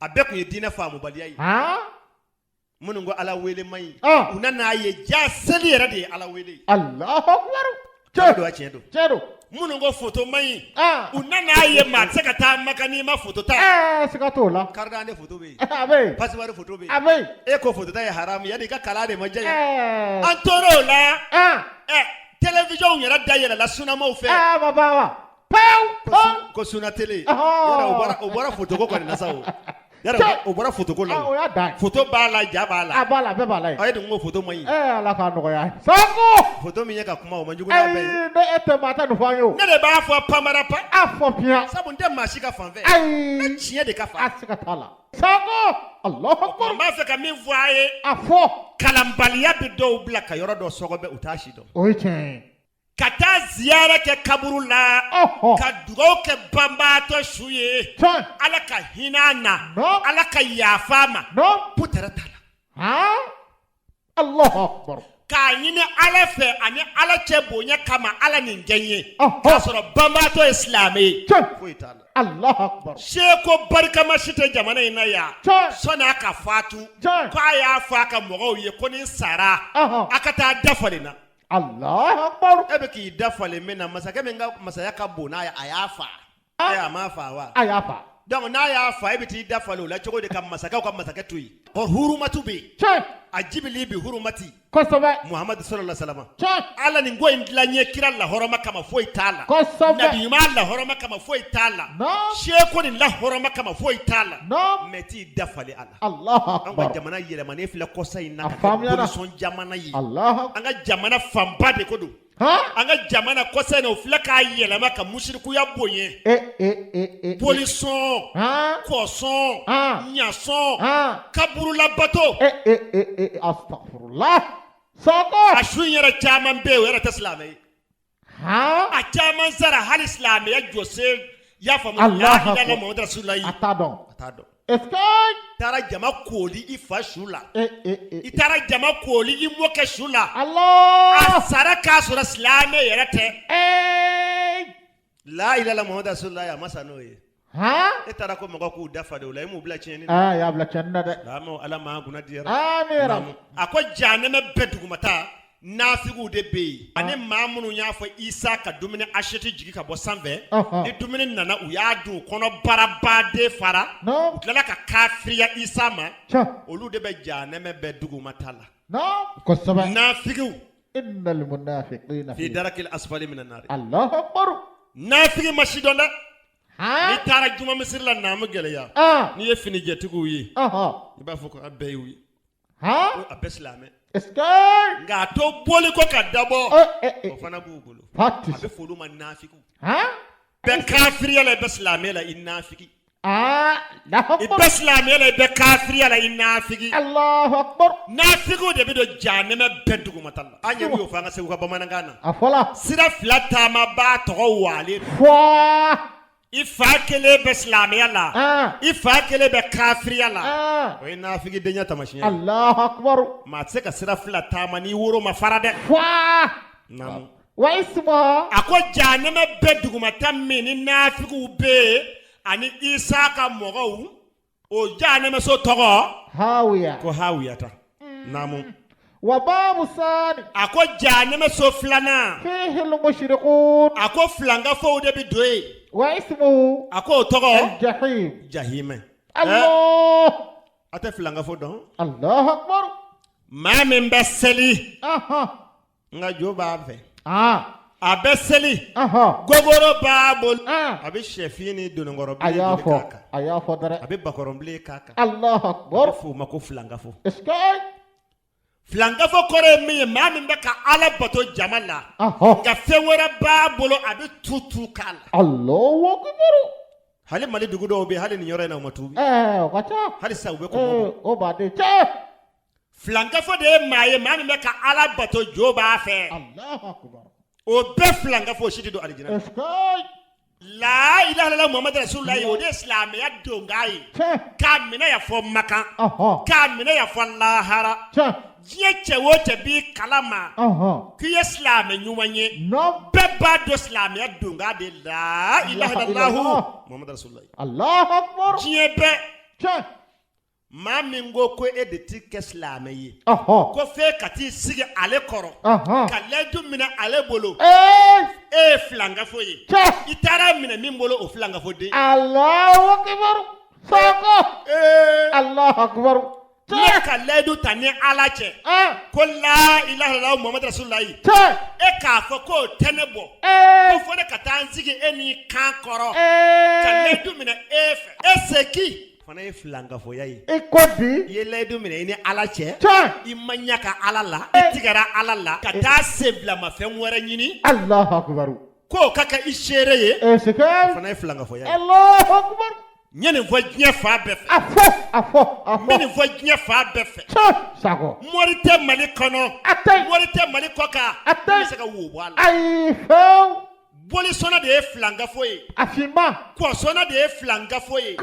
S2: A bɛɛ tun ye diinɛ faamubaliya ye.
S3: Han.
S2: Minnu ko Ala wele man ɲi.
S3: Ah.
S2: U nana ye ja seli yɛrɛ de ye Ala wele ye.
S3: Alahu akbar.
S2: Tiɲɛ don
S3: Tiɲɛ.
S2: wa tiɲɛ don.
S3: Tiɲɛ don.
S2: Minnu ko photo man ɲi.
S3: Ah.
S2: U nana ye maa tɛ se ka taa Maka n'i ma photo ta.
S3: Ɛɛ siga t'o la.
S2: Carte d'identité photo bɛ yen.
S3: A bɛ yen.
S2: Passeport photo bɛ yen.
S3: A bɛ yen.
S2: E ko photo ta ye haramu ye yanni i ka kalan de ma diya ye.
S3: Ɛɛ.
S2: An tor'o la.
S3: Ah.
S2: Ɛ télévision yɛrɛ dayɛlɛla sunamaw fɛ.
S3: Ɛɛ baba wa. Pewu. Pewu.
S2: Ko suna télé.
S3: Ɔhɔn.
S2: Yɔrɔ o bɔra photo ko kɔni na sa o. Yɔrɔ o bɔra photo ko la.
S3: Ah, o y'a dan ye.
S2: Photo b'a la ja b'a la.
S3: A b'a la a bɛɛ b'a la yen.
S2: A ye dun ko photo man ɲi.
S3: Ɛɛ Ala k'a nɔgɔya. Sanko.
S2: Photo min ye ka kuma o man jugu n'a bɛɛ ye.
S3: Ayi ne e tɛ maa tɛ nin fɔ an ye o.
S2: Ne de b'a fɔ panbara pan.
S3: A fɔ piyan.
S2: Sabu n tɛ maa si ka fan fɛ.
S3: Ayi.
S2: N bɛ tiɲɛ de ka fan
S3: A siga t'a la. Sanko. Alahu akbar.
S2: N b'a fɛ ka min fɔ a ye.
S3: A fɔ.
S2: Kalanbaliya bɛ dɔw bila ka yɔrɔ dɔ sɔgɔbɛ u t'a si dɔn.
S3: O ye tiɲɛ ye.
S2: Ka taa ziyara kɛ kaburu la ka dugaw kɛ banbaatɔ su ye, Ala ka hinɛ a na, Ala ka yafa a ma, putɛrɛ t'a
S3: la. Allahu akbar.
S2: K'a ɲini Ala fɛ ani Ala cɛ bonya kama, Ala nin kɛ n ye, k'a sɔrɔ banbaatɔ ye silamɛ ye, foyi t'a la.
S3: Allahu akbar.
S2: Seko barikama si tɛ jamana in na yan sɔnni a ka fatu k'a y'a fɔ a ka mɔgɔw ye ko ni n sara, a ka taa da falen na.
S3: Allahu akbar.
S2: E bɛ k'i da falen min na, masakɛ min ka masaya ka bon n'a ye, a y'a fa. A m'a fa wa?
S3: A y'a fa.
S2: Donc n'a y'a fa, e bɛ t'i da falen o la cogo di ka masakɛw ka masakɛ to yen? Ɔ, hurumatu bɛ yen. A jibili bi hurumati.
S3: Kosɛbɛ.
S2: Muhamadu sallallahu alaihi wasallam. Ala nin ko in dilan n ye kira lahɔrɔma kama, foyi t'a la.
S3: Kosɛbɛ.
S2: Nabi ɲuman lahɔrɔma kama, foyi t'a la. Seko nin lahɔrɔma kama, foyi t'a la. Mais t'i da falen a la.
S3: Allahu akbar.
S2: An ka jamana yɛlɛmanen filɛ kɔsa in na ka kɛ bolisɔn jamana ye. An ka jamana fanba de ko don. An ka jamana kɔsa in na, o filɛ k'a yɛlɛma ka musirikuya bonya. Bolisɔn, kɔsɔn, ɲasɔn, kaburulabato.
S3: Astaghfirullah. Sako.
S2: A su in yɛrɛ caman bɛ yen, o yɛrɛ tɛ silamɛ ye. A caman sara hali silamɛya jɔsen, y'a faamu, la ilaha illallah Muhammadu rasulullahi.
S3: A t'a dɔn.
S2: A t'a dɔn.
S3: Est-ce que
S2: taara jama kooli i fa su la, i taara jama kooli i mɔkɛ su la.
S3: Allah.
S2: A sara k'a sɔrɔ silamɛ yɛrɛ tɛ. La ilaha illallah Muhammadu rasulullahi, a ma sa n'o ye. E taara ko mɔgɔ k'u da falen o la, e m'u bila tiɲɛni
S3: na. Y'a bila tiɲɛni na dɛ.
S2: Silamɛw, Ala m'an kunna diyara.
S3: Amiina.
S2: A ko jahanama bɛɛ dugumata, nafigiw de bɛ yen, ani maa minnu y'a fɔ Isa ka dumuni assiette jigin ka bɔ sanfɛ, ni dumuni nana, u y'a dun, u kɔnɔ barabaden fara, u tilala ka kafiriya Isa ma, olu de bɛ jahanama bɛɛ dugumata
S3: la. Kosɛbɛ.
S2: Nafigiw.
S3: Innal munafiqina
S2: fi darakil asfali minan nari.
S3: Allahu akbar.
S2: Nafigi ma si dɔn dɛ. N'i taara juma misiri la, naamu gɛlɛya, n'i ye finijɛtigiw ye, i b'a fɔ ko a bɛɛ y'u ye, a bɛɛ silamɛ.
S3: Est-ce que
S2: nka a to boli ko ka dabɔ, o fana b'u bolo, a bɛ f'olu ma nafigiw. Bɛɛ kafiriya la, i bɛ silamɛ la, i nafigi. I bɛ silamɛ la, i bɛ kafiriya la, i nafigi.
S3: Allahu akbar.
S2: Nafigiw de bɛ don jahanama bɛɛ dugumata la. An yɛrɛ y'o fɔ an ka Segu ka bamanankan na.
S3: A fɔla.
S2: Sira fila taamabaa tɔgɔ walen
S3: don. Fɔ.
S2: I fa kelen bɛ silamɛya la, i fa kelen bɛ kafiriya la, o ye nafigidenya taamasiyɛn ye.
S3: Allahu akbar.
S2: Maa tɛ se ka sira fila taama n'i woro ma fara dɛ.
S3: Fɔ.
S2: Naamu.
S3: Wa ismuha.
S2: A ko jahanama bɛɛ dugumata min ni nafigiw bɛ yen ani Isa ka mɔgɔw, o jahanamaso tɔgɔ
S3: hawiya.
S2: Ko hawiyata. Naamu.
S3: Wa babu sani.
S2: A ko jahanamaso filanan.
S3: Fihi al-mushrikun.
S2: A ko filankafow de bɛ don yen.
S3: Wa ismuhu.
S2: A ko o tɔgɔ.
S3: Al-jahim.
S2: Jahimɛ.
S3: Allah.
S2: A tɛ filankafo dɔn.
S3: Allahu akbar.
S2: Maa min bɛ seli. Nka jo b'a fɛ. A bɛ seli, gogoro b'a bolo, a bɛ sɛfin ni dononkɔrɔbilen
S3: A y'a fɔ, a y'a fɔ dɛrɛ.
S2: A bɛ bakɔrɔnbilen k'a kan.
S3: Allahu akbar.
S2: A bɛ f'o ma ko filankafo.
S3: Est-ce que
S2: Filankafo kɔrɔ ye min ye, maa min bɛ ka Ala bato jama la, nka fɛn wɛrɛ b'a bolo, a bɛ tu tu k'a la.
S3: Allahu akbar.
S2: Hali Mali dugu dɔw bɛ yen, hali nin yɔrɔ in na, u ma tuubi.
S3: Ɛɛ, o ka ca.
S2: Hali sisan u bɛ kɔmɔ bɔ.
S3: O baden cɛ.
S2: Filankafo de ye maa ye, maa min bɛ ka Ala bato, jo b'a fɛ.
S3: Allahu akbar.
S2: O bɛɛ filankafo, o si tɛ don alijinɛ.
S3: Est-ce que
S2: La ilaha illallah Muhammadu rasulullah, o de ye silamɛya donkan ye.
S3: Tiɲɛ.
S2: K'a minɛ yan fɔ Makan. K'a minɛ yan fɔ lahara.
S3: Tiɲɛ.
S2: Diɲɛ cɛ o cɛ b'i kalama k'i ye silamɛ ɲuman ye.
S3: Naam.
S2: Bɛɛ b'a dɔn silamɛya donkan de la ilaha illallah Muhammadu rasulullah.
S3: Allahu akbar.
S2: Diɲɛ bɛɛ.
S3: Tiɲɛ.
S2: Maa min ko ko e de ti kɛ silamɛ ye, ko f'e ka t'i sigi ale kɔrɔ ka layidu minɛ ale bolo, e ye filankafo ye. I taara minɛ min bolo, o filankafo den.
S3: Allahu akbar. Sako. Allahu akbar.
S2: Ne ka layidu ta ni Ala cɛ ko la ilaha illallah Muhammadu rasulullahi, e k'a fɔ k'o tɛ ne bɔ, ko fo ne ka taa n sigi e ni kan kɔrɔ ka layidu minɛ e fɛ, e c'est qui? Fana ye filankafoya ye.
S3: I ko di.
S2: I ye layidu minɛ i ni Ala cɛ.
S3: Tiɲɛ.
S2: I ma ɲɛ ka Ala la. I tigɛra Ala la. Ka taa senbilamafɛn wɛrɛ ɲini.
S3: Alahu akibaru.
S2: K'o ka kɛ i seere ye.
S3: Est-ce que.
S2: O fana ye filankafoya ye.
S3: Alahu akibaru.
S2: N ye nin fɔ diɲɛ fan bɛɛ fɛ.
S3: A fɔ, a fɔ, a
S2: N bɛ
S3: fɔ.
S2: nin fɔ diɲɛ fan bɛɛ fɛ.
S3: Tiɲɛ, Sakɔ.
S2: Mori tɛ Mali kɔnɔ.
S3: A tɛ yen.
S2: Mori tɛ Mali kɔ kan.
S3: A tɛ yen.
S2: Min bɛ se ka wo bɔ a la.
S3: Ayi, fewu.
S2: Bolisɔnna de ye filankafo ye.
S3: A finman.
S2: Kɔsɔnna de ye filankafo ye.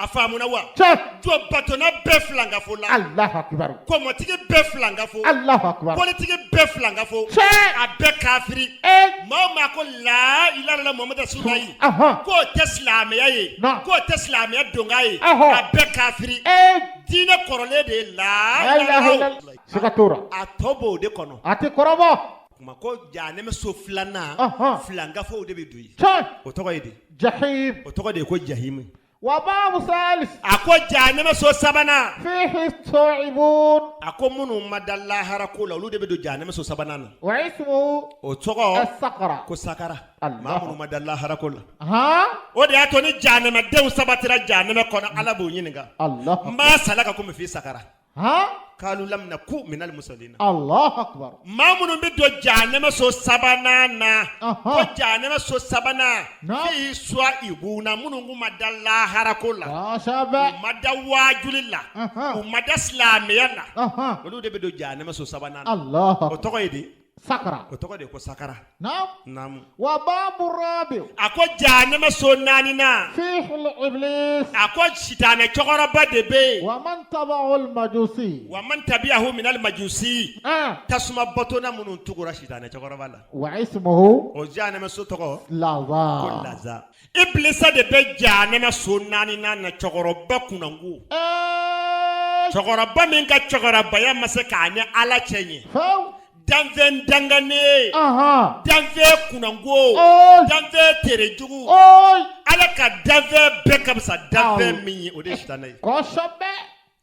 S2: A faamuna wa?
S3: Tiɲɛ.
S2: Jɔ batonna bɛɛ filankafo la.
S3: Alahu akibaru.
S2: Kɔmɔtigi bɛɛ filankafo.
S3: Alahu akibaru.
S2: Politigi bɛɛ filankafo.
S3: Tiɲɛ.
S2: A bɛɛ kafiri.
S3: Ee.
S2: Maa o maa ko la ilaha illallah Muhammadu rasulullahi.
S3: Ahɔn.
S2: K'o tɛ silamɛya ye.
S3: Non.
S2: K'o tɛ silamɛya donkan ye.
S3: Ɔhɔ.
S2: A bɛɛ kafiri.
S3: Ee.
S2: Diinɛ kɔrɔlen de ye la
S3: La ilaha illallah. Siga t'o la.
S2: A tɔ b'o de kɔnɔ.
S3: A tɛ kɔrɔbɔ.
S2: Kuma ko jahanɛmɛ so filanan.
S3: Ɔhɔn.
S2: Filankafow de bɛ don yen.
S3: Tiɲɛ.
S2: O tɔgɔ ye di?
S3: Jahim.
S2: O tɔgɔ de ye ko jahimu.
S3: Wa baabu salis.
S2: A ko jahanɛmɛ so sabanan.
S3: Fihi sa'ibun.
S2: A ko minnu ma da lahara ko la, olu de bɛ don jahanɛmɛ so sabanan na.
S3: Wa ismuhu.
S2: O tɔgɔ.
S3: As-saqara.
S2: Ko sakara.
S3: Allah.
S2: Maa minnu ma da lahara ko la.
S3: Han.
S2: O de y'a to ni jahanɛmɛdenw sabatira jahanɛmɛ kɔnɔ, Ala b'u ɲininka.
S3: Allah.
S2: Ma salakakum fi sakara.
S3: Han.
S2: Kalu lam naku minal musallina.
S3: Allahu akbar.
S2: Maa minnu bɛ don jahanɛmɛ so sabanan na.
S3: Ɔhɔn.
S2: Ko jahanɛmɛ so sabanan.
S3: Naam.
S2: Fi suwaibuna minnu kun ma da lahara ko la.
S3: Kosɛbɛ.
S2: U ma da waajuli la.
S3: Ɔhɔn.
S2: U ma da silamɛya la.
S3: Ɔhɔn.
S2: Olu de bɛ don jahanɛmɛ so sabanan na.
S3: Allahu
S2: O
S3: akbar.
S2: tɔgɔ ye di?
S3: Sakara.
S2: O tɔgɔ de ye ko sakara.
S3: Naam.
S2: Naamu.
S3: Wa baabu rabi.
S2: A ko jahanɛmɛ so naaninan.
S3: Fihi al-iblis.
S2: A ko sitanɛ cɛkɔrɔba de bɛ yen.
S3: Wa man tabi'ahu al-majusi.
S2: Wa man tabi'ahu minal majusi.
S3: Ah.
S2: Tasuma batona minnu tugura sitanɛ cɛkɔrɔba la.
S3: Wa ismuhu.
S2: O jahanɛmɛ so tɔgɔ. Ko
S3: Laza.
S2: laza. Ibilisa de bɛ jahanɛmɛ so naaninan na cɛkɔrɔba kunnango.
S3: Ee.
S2: Cɛkɔrɔba min ka cɛkɔrɔbaya ma se k'a ni Ala cɛ ɲɛ.
S3: Fewu.
S2: Danfɛn danganen.
S3: Ahan.
S2: Danfɛn kunnango.
S3: Oy.
S2: Danfɛn terejugu.
S3: Oy.
S2: Ala ka danfɛn bɛɛ ka fisa danfɛn
S3: Awɔ.
S2: min ye, o de ye sitanɛ ye.
S3: Kosɛbɛ.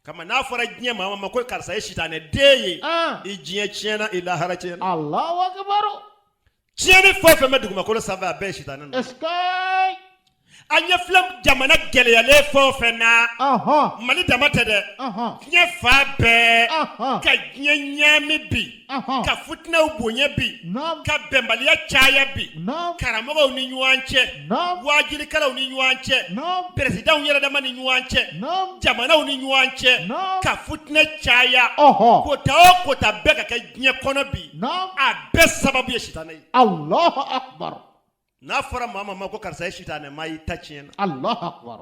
S2: Kama n'a fɔra diɲɛ maa ma ko karisa ye sitanɛ den ye.
S3: Ah.
S2: I diɲɛ tiɲɛna, i lahara tiɲɛna.
S3: Allahu akbar.
S2: Tiɲɛni fɛn o fɛn bɛ dugumakolo sanfɛ, a bɛɛ ye sitanɛ nɔ.
S3: Est-ce que.
S2: An ɲɛ filɛ jamana gɛlɛyalen fɛn o fɛn na.
S3: Ɔhɔn.
S2: Mali dama tɛ dɛ.
S3: Ɔhɔn.
S2: Diɲɛ fan bɛɛ.
S3: Ɔhɔn.
S2: Ka diɲɛ ɲaami bi.
S3: Ɔhɔn.
S2: Ka futinɛw bonya bi.
S3: Naam.
S2: Ka bɛnbaliya caya bi.
S3: Naam.
S2: Karamɔgɔw ni ɲɔgɔn cɛ.
S3: Naam.
S2: Waajulikɛlaw ni ɲɔgɔn cɛ.
S3: Naam.
S2: Peresidanw yɛrɛ dama ni ɲɔgɔn cɛ.
S3: Naam.
S2: Jamanaw ni ɲɔgɔn cɛ.
S3: Naam.
S2: Ka futinɛ caya.
S3: Ɔhɔn.
S2: Kota o kota bɛɛ ka kɛ diɲɛ kɔnɔ bi.
S3: Naam.
S2: A bɛɛ sababu ye sitanɛ ye.
S3: Allahu akbar.
S2: N'a fɔra maa ma ko karisa ye sitanɛ maa y'i ta tiɲɛ na.
S3: Allahu akbar.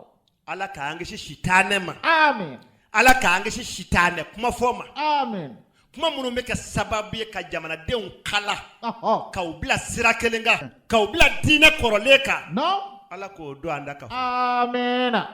S2: Ala k'an kisi sitanɛ ma.
S3: Amin.
S2: Ala k'an kisi sitanɛ kuma fɔ ma.
S3: Amin.
S2: Kuma minnu bɛ kɛ sababu ye ka jamanadenw kala.
S3: Ɔhɔn.
S2: K'u bila sira kelen kan. K'u bila diinɛ kɔrɔlen kan.
S3: Naam.
S2: Ala k'o don an da kan.
S3: Amina.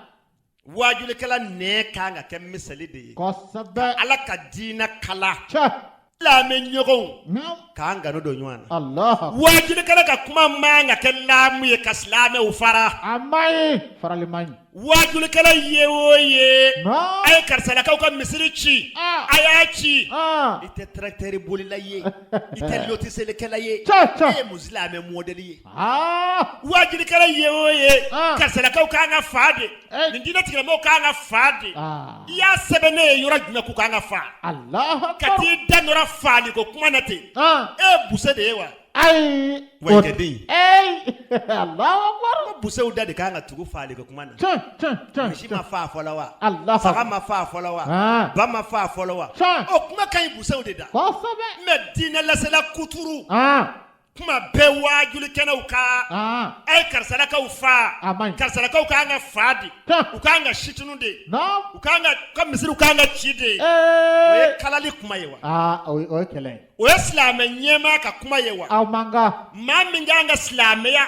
S2: Waajulikɛla nɛn kan ka kɛ misali de ye.
S3: Kosɛbɛ.
S2: Ala ka diinɛ kala.
S3: Cɛ.
S2: Silamɛ ɲɔgɔnw.
S3: Naam.
S2: K'an gano don ɲɔgɔn na.
S3: Allahu akbar.
S2: Waajulikɛla ka kuma man ka kɛ laamu ye ka silamɛw fara.
S3: A man ɲi. Farali man ɲi.
S2: Waajulikɛla ye o ye.
S3: Naam.
S2: A ye karisalakaw ka misiri ci.
S3: Ah.
S2: A y'a ci.
S3: Ah.
S2: I tɛ tracteur bolila ye. I tɛ lotiselikɛla ye.
S3: Cɛ cɛ.
S2: E ye mun silamɛ modèle ye.
S3: Ah.
S2: Waajulikɛla ye o ye.
S3: Ah.
S2: Karisalakaw kan ka fa de.
S3: Eh.
S2: Nin diinɛ tigilamɔgɔw kan ka fa de.
S3: Ah.
S2: I y'a sɛbɛn ne ye yɔrɔ jumɛn k'u kan ka fa.
S3: Allahu
S2: Ka
S3: akbar.
S2: t'i da nɔrɔ faali ko kuma na ten.
S3: Ah.
S2: E ye buse de ye wa.
S3: Ayi.
S2: Wa i tɛ den ye.
S3: Eyi. Allahu akbar.
S2: Ko busew da de kan ka tugu faali ko kuma na.
S3: Tiɲɛ tiɲɛ tiɲɛ.
S2: Misi ma fa fɔlɔ wa.
S3: Allahu
S2: Saga
S3: akbar.
S2: ma fa fɔlɔ wa.
S3: Ah.
S2: Ba ma fa fɔlɔ wa.
S3: Tiɲɛ.
S2: O kuma ka ɲi busew de da.
S3: Kosɛbɛ.
S2: Mais diinɛ lasela kuturu.
S3: Ah.
S2: Kuma bɛɛ waajuli kɛnɛw kan.
S3: Ah.
S2: A ye karisalakaw fa.
S3: A man ɲi.
S2: Karisalakaw kan ka fa de.
S3: Tiɲɛ.
S2: U kan ka situnu de.
S3: Naam.
S2: U kan ka u ka misiriw kan ka ci de. O ye
S3: Ee.
S2: kalali kuma ye wa.
S3: Ah, o ye kɛlɛ ye.
S2: O ye silamɛ ɲɛmaa ka kuma ye wa.
S3: Aw man kan.
S2: Maa min kan ka silamɛya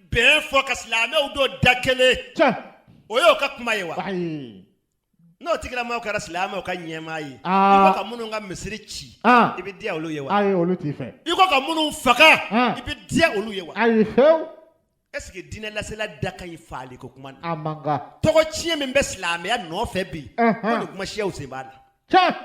S2: bɛn fɔ ka silamɛw don da kelen.
S3: Tiɲɛ.
S2: O y'o ka kuma ye wa.
S3: Ayi.
S2: N'o tigilamɔgɔ kɛra silamɛw ka ɲɛmaa ye.
S3: Ah.
S2: I ko ka minnu ka misiri ci.
S3: Ah.
S2: I bɛ diya olu ye wa.
S3: Ayi, olu t'i fɛ.
S2: I ko ka minnu faga.
S3: Ah.
S2: I bɛ diya olu ye wa.
S3: Ayi, fewu.
S2: Est ce que diinɛ lasela da ka ɲi faali ko kuma na.
S3: A man kan.
S2: Tɔgɔ tiɲɛ min bɛ silamɛya nɔfɛ bi.
S3: Ɛhɛn.
S2: Ko nin kuma siyaw sen b'a la.
S3: Tiɲɛ.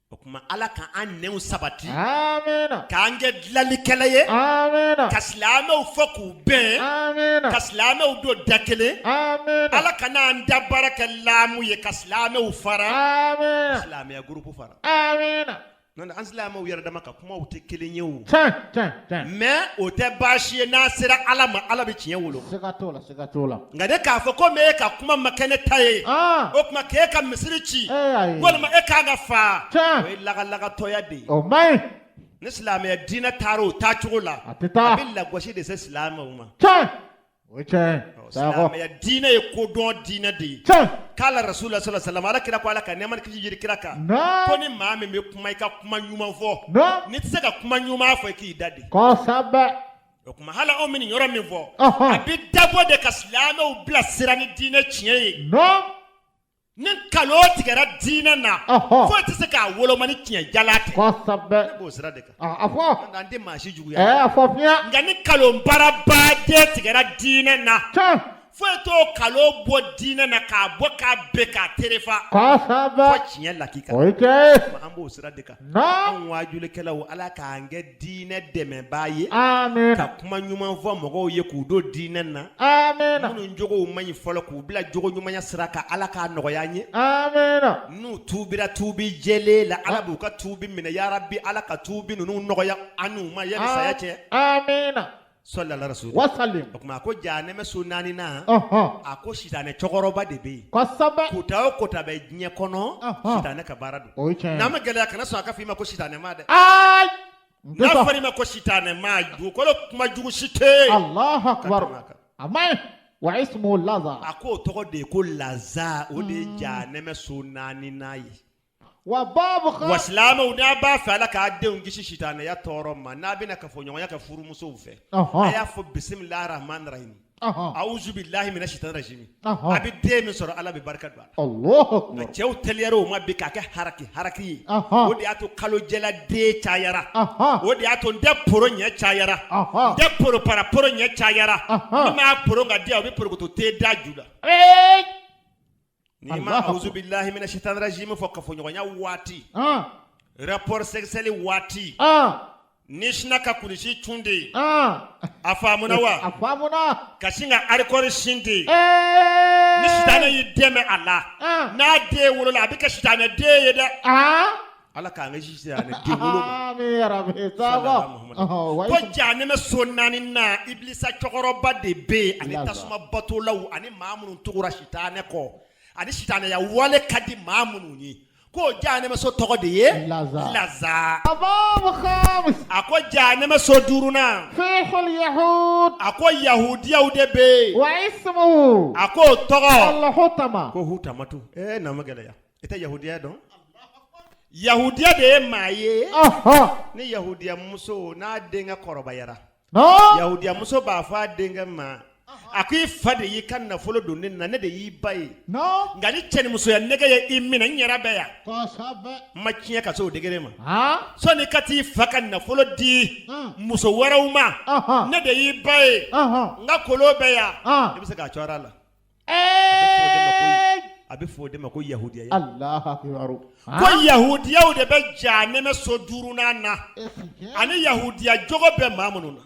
S2: O tuma Ala ka an nɛnw sabati.
S3: Amina.
S2: K'an kɛ dilanlikɛla ye.
S3: Amina.
S2: Ka silamɛw fɔ k'u bɛn.
S3: Amina.
S2: Ka silamɛw don da kelen.
S3: Amina.
S2: Ala kana an da baara kɛ laamu ye ka silamɛw fara.
S3: Amina.
S2: Silamɛya gurupu fara.
S3: Amina.
S2: N'o tɛ an silamɛw yɛrɛ dama ka kumaw tɛ kelen ye o.
S3: Tiɲɛ tiɲɛ tiɲɛ.
S2: Mais o tɛ baasi ye, n'a sera Ala ma, Ala bɛ tiɲɛ wolo.
S3: Siga t'o la, siga t'o la.
S2: Nka de k'a fɔ komi e ka kuma ma kɛ ne ta ye, o tuma k'e ka misiri ci,
S3: ayi,
S2: walima e kan ka faa,
S3: Tiɲɛ.
S2: o ye lagalagatɔya de ye.
S3: O man ɲi.
S2: Ni silamɛya diinɛ taara o taacogo la,
S3: A tɛ taa.
S2: a bɛ lagosi de se silamɛw ma.
S3: Tiɲɛ. O ye tiɲɛ ye. Sakɔ.
S2: Silamɛya diinɛ ye kodɔn diinɛ de ye.
S3: Tiɲɛ.
S2: K'ala rasulula sallallahu alaihi wasallam, ala kira ko, Ala ka nɛɛma ni kisi jigin kira kan, ko ni maa min bɛ kuma, i ka kuma ɲuman fɔ. N'i tɛ se ka kuma ɲuman fɔ, i k'i da de.
S3: Kosɛbɛ.
S2: O tuma hali anw bɛ nin yɔrɔ min fɔ, a bɛ dabɔ de ka silamɛw bilasira ni diinɛ tiɲɛ ye. Ni nkalon tigɛra diinɛ na, foyi tɛ se k'a woloma ni tiɲɛ jalan tɛ.
S3: Kosɛbɛ.
S2: Ne b'o sira de kan.
S3: A fɔ.
S2: An tɛ maa si juguya.
S3: A fɔ fiɲɛ.
S2: Nka ni nkalon baarabaden tigɛra diinɛ na, foyi t'o nkalon bɔ diinɛ na k'a bɔ k'a bɛn k'a terefa.
S3: Kosɛbɛ.
S2: Fo tiɲɛ lakika.
S3: O ye tiɲɛ ye.
S2: An b'o sira de kan.
S3: Naam.
S2: Anw waajulikɛlaw, Ala k'an kɛ diinɛ dɛmɛbaa ye.
S3: Amiina.
S2: Ka kuma ɲuman fɔ mɔgɔw ye k'u don diinɛ na.
S3: Amiina.
S2: Minnu jogow man ɲi fɔlɔ, k'u bila jogo ɲumanya sira kan, Ala k'a nɔgɔya an ye.
S3: Amiina.
S2: N'u tuubira tuubi jɛlen la, Ala b'u ka tuubi minɛ. Yarabi, Ala ka tuubi ninnu nɔgɔya an n'u ma yanni saya cɛ.
S3: Amiina.
S2: Sɔli ala rasul.
S3: Wasalim.
S2: O tuma a ko jahanɛmɛ so naaninan, a ko sitanɛ cɛkɔrɔba de bɛ yen.
S3: Kosɛbɛ.
S2: Kota o kota bɛ diɲɛ kɔnɔ, sitanɛ ka baara don.
S3: O ye tiɲɛ ye.
S2: N'a ma gɛlɛya, kana sɔn a ka f'i ma ko sitanɛ ma dɛ.
S3: Ayi.
S2: N'a fɔra i ma ko sitanɛ ma, dugukolo kuma jugu si tɛ yen.
S3: Allahu akbar.
S2: Ka tɛmɛ a kan.
S3: A man ɲi. Wa ismuhu laza.
S2: A k'o tɔgɔ de ye ko laza, o de ye jahanɛmɛ so naaninan ye.
S3: Wa babu
S2: Wa silamɛw, n'a b'a fɛ Ala k'a denw kisi sitanɛya tɔɔrɔ ma, n'a bɛna kafoɲɔgɔnya kɛ furumusow fɛ, a y'a fɔ bisimilahi rahmani rahim, awuzu bilahi mina sitani rajimi. A bɛ den min sɔrɔ, Ala bɛ barika don a la.
S3: Allahu akbar.
S2: Nka cɛw teliyara o ma bi k'a kɛ haraki haraki ye. O de y'a to kalojɛla den cayara. O de y'a to n tɛ poro ɲɛ cayara, n tɛ poro para poro ɲɛ cayara. Ni m'a poro ka di, o bɛ porokoto te da ju la. N'i ma awuzu bilahi mina sitani rajimi fɔ kafoɲɔgɔnya waati, rapport sexuel waati, n'i sinna ka kulisi cun de, a faamuna wa?
S3: A faamuna.
S2: Ka sin ka arikɔri sin de, ni sitanɛ y'i dɛmɛ a la, n'a den wolola, a bɛ kɛ sitanɛ den ye dɛ. Ala k'an kisi sitanɛ den wolo ma.
S3: Amin ya rabbi. Sakɔ.
S2: Ko jahanɛmɛ so naaninan, ibilisa cɛkɔrɔba de bɛ yen, ani tasuma batolaw, ani maa minnu tugura sitanɛ kɔ, ani sitanɛya wale ka di maa minnu ye, ko jahanɛmɛ so tɔgɔ de ye
S3: Laza.
S2: Laza.
S3: Babu khamis.
S2: A ko jahanɛmɛ so duurunan,
S3: Fihi yahud.
S2: A ko yahudiyaw de bɛ yen.
S3: Wa ismuhu.
S2: A k'o tɔgɔ
S3: Al-hutama.
S2: ko hutamatu. Na ma gɛlɛya, i tɛ yahudiya dɔn? Yahudiya de ye maa ye, ni yahudiya muso n'a denkɛ kɔrɔbayara, yahudiya muso b'a fɔ a denkɛ ma, a ko i fa de y'i ka nafolo don ne na, ne de y'i ba ye, nka ni cɛnimusoya nege ye i minɛ, n yɛrɛ bɛ yan, n ma tiɲɛ ka se o degré ma, sɔnni ka t'i fa ka nafolo di muso wɛrɛw ma, ne de y'i ba ye, n ka kolon bɛ yan, i bɛ se k'a cɔrɔ a la. A bɛ fɔ o de ma ko yahudiya.
S3: Allahu akbar.
S2: Ko yahudiyaw de bɛ jahanɛmɛ so duurunan na, ani yahudiya jogo bɛ maa minnu na.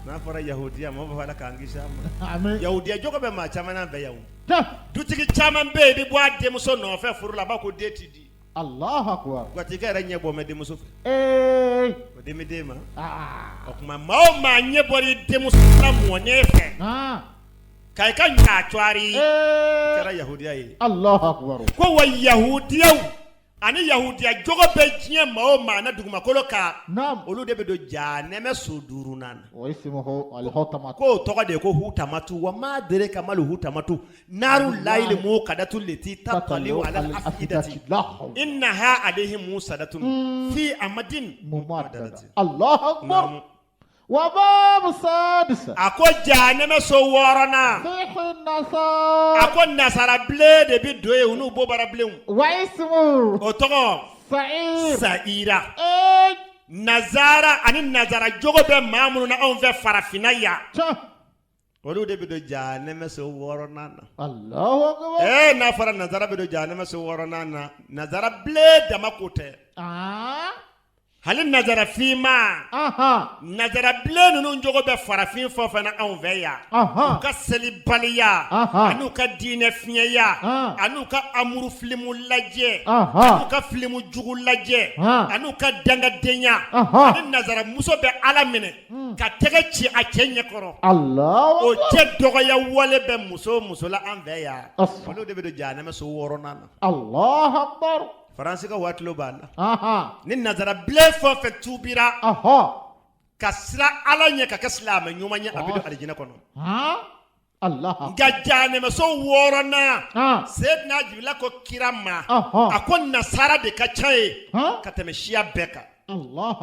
S2: N'a fɔra yahudiya, mɔgɔ b'a fɔ Ala k'an kisi a ma. Yahudiya jogo bɛ maa caman na bɛɛ yan. Dutigi caman bɛ yen, i bɛ bɔ a denmuso nɔfɛ furu la, a b'a ko den ti di.
S3: Allahu akbar.
S2: Gwatikɛ yɛrɛ ɲɛ bɔ mɛ denmuso fɛ. O den bɛ den ma. O tuma maa o maa ɲɛ bɔra i denmuso la mɔnen fɛ, ka i ka ɲa cwari, kɛra yahudiya ye.
S3: Allahu akbar.
S2: Ko wa yahudiyaw ani yahudiya jogo bɛ diɲɛ maa o maa na dugumakolo kan, olu de bɛ don jahanɛmɛ so duurunan na.
S3: Wa ismuhu al-hutamatu.
S2: K'o tɔgɔ de ye ko hutamatu. Wa ma adraka mal hutamatu naru layili mukadatu leti tataliu ala afidati innaha alayhim musadatun fi amadin mumadadati.
S3: Allahu akbar. Wa babu sadisa.
S2: A ko jahanɛmɛ so wɔɔrɔnan.
S3: Fihi nasara.
S2: A ko nasarabilen de bɛ don yen, u n'u bobarabilenw.
S3: Wa ismuhu.
S2: O tɔgɔ.
S3: Sa'ir.
S2: Sa'ira. Nazara ani nazara jogo bɛ maa minnu na anw fɛ farafinna yan. Olu de bɛ don jahanɛmɛ so wɔɔrɔnan na.
S3: Allahu akbar.
S2: N'a fɔra nazara bɛ don jahanɛmɛ so wɔɔrɔnan na, nazarabilen dama ko tɛ. Hali nazara finma, nazara bilen ninnu jogo bɛ farafin fɛn o fɛn na anw fɛ yan, u ka selibaliya an'u ka diinɛ fiɲɛya an'u ka amuru filimu lajɛ an'u ka filimu jugu lajɛ an'u ka dangadenya, ani nazaramuso bɛ Ala minɛ ka tɛgɛ ci a cɛ ɲɛkɔrɔ, o cɛ dɔgɔya wale bɛ muso o muso la an fɛ yan, olu de bɛ don jahanama so wɔɔrɔnan na. Faransi ka waati b'a la ni nazara bilen fɛn o fɛn tubira ka siran Ala ɲɛ ka kɛ silamɛ ɲuman ye, a bɛ don alijinɛ kɔnɔ. Nka jahanɛmɛso wɔɔrɔnan, Seyidina Jibirila ko kira ma, a ko nasara de ka ca yen ka tɛmɛ siya bɛɛ kan,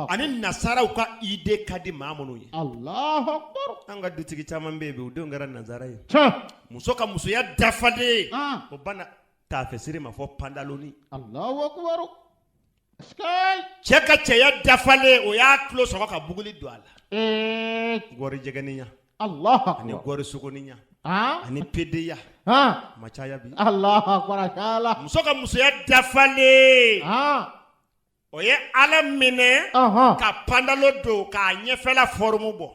S2: ani nasaraw ka idée ka di maa minnu ye. An ka dutigi caman bɛ yen bi, u denw kɛra nasara ye. Muso ka musoya dafalen, o banna taafesiri ma fɔ pantaloni. Cɛ ka cɛya dafalen, o y'a tulo sɔgɔ ka buguli don a la, gɔrijɛgɛninya ani gɔrisogoninya ani pedeya ma caya bi. Muso ka musoya dafalen, o ye Ala minɛ ka pantalon don k'a ɲɛfɛla forme bɔ.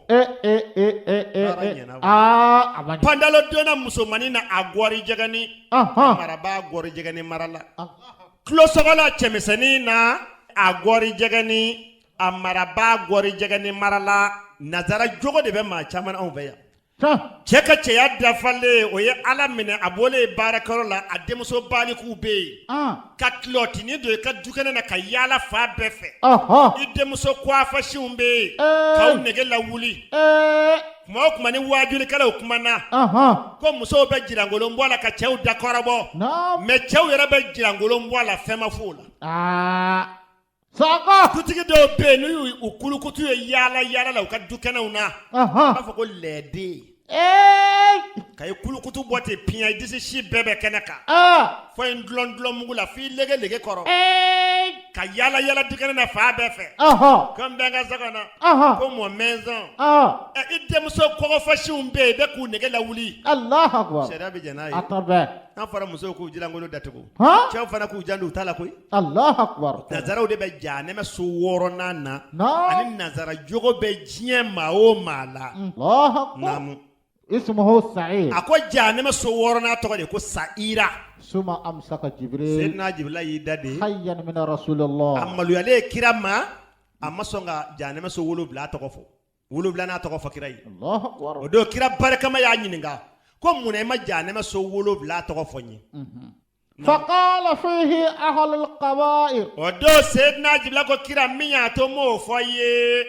S2: Pantalon donna musomannin na, a gɔrijɛgɛni marabaa gɔrijɛgɛni mara la, tulosɔgɔla cɛmisɛnnin na, a gɔrijɛgɛni a marabaa gɔrijɛgɛni mara la. Nazara jogo de bɛ maa caman anw fɛ yan. Cɛ ka cɛya dafalen, o ye Ala minɛ, a bɔlen baarakɛyɔrɔ la, a denmuso balikuw bɛ yen, ka kilɔtinin don i ka dukɛnɛ na ka yaala fan bɛɛ fɛ. I denmuso kuwafasiw bɛ yen k'aw nege lawuli. Kuma o kuma ni waajulikɛlaw kumana ko musow bɛ jirankolon bɔ a la ka cɛw dakɔrɔbɔ, mais cɛw yɛrɛ bɛ jirankolon bɔ a la, fɛn ma f'o la. Dutigi dɔw bɛ yen, n'u y'u kulukutu ye yaala yaala la u ka dukɛnɛw na, u b'a fɔ ko lɛden. Ka i kulukutu bɔ ten piyan, i disi si bɛɛ bɛ kɛnɛ kan, fo i dulon dulon mugu la, f'i lege lege kɔrɔ, ka yaala yaala dukɛnɛ na fan bɛɛ fɛ, ko n bɛ n ka so kɔnɔ, ko mon maison. I denmuso kɔgɔfasiw bɛ yen, i bɛ k'u nege lawuli. Sariya bɛ jɛn n'a ye. N'a fɔra musow k'u jilankolon datugu, cɛw fana k'u janto u ta la koyi.
S3: Allahu akbar.
S2: Nazaraw de bɛ jahanɛmɛ so wɔɔrɔnan na. Ani nazara jogo bɛ diɲɛ maa o maa la.
S3: Allahu akbar.
S2: Naamu.
S3: Ismuhu Sa'ir.
S2: A ko jahanɛmɛ so wɔɔrɔnan tɔgɔ de ko Sa'ira.
S3: Suma amsaka Jibril.
S2: Seyidina Jibirila y'i da de.
S3: Hayyan min Rasulillah.
S2: A maloyalen kira ma, a ma sɔn ka jahanɛmɛ so wolonwula tɔgɔ fɔ. Wolonwulanan tɔgɔ fɔ kira ye.
S3: Allahu akbar.
S2: O don kira barikama y'a ɲininka ko mun na i ma jahanɛmɛ so wolonwula tɔgɔ fɔ n ye?
S3: Faqala fihi ahlul kaba'ir.
S2: O don Seyidina Jibirila ko kira min y'a to n m'o fɔ i ye,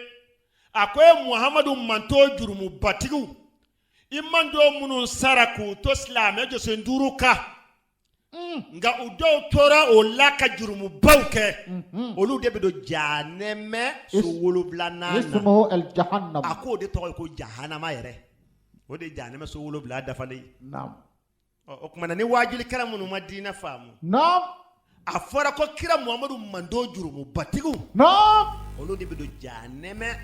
S2: a ko e Muhamadu manton jurumubatigiw, i manton minnu sara k'u to silamɛ jɔsen duuru kan, nka u dɔw tora o la ka jurumubaw kɛ, olu de bɛ don jahanɛmɛ so wolonwulanan na.
S3: Ismuhu al-jahannam.
S2: A k'o de tɔgɔ ye ko jahanama yɛrɛ, o de ye jahanɛmɛ so wolonwula dafalen ye.
S3: Naam.
S2: O tuma na ni waajulikɛla minnu ma diinɛ faamu,
S3: naam,
S2: a fɔra ko kira Muhamadu manton jurumubatigiw,
S3: naam,
S2: olu de bɛ don jahanɛmɛ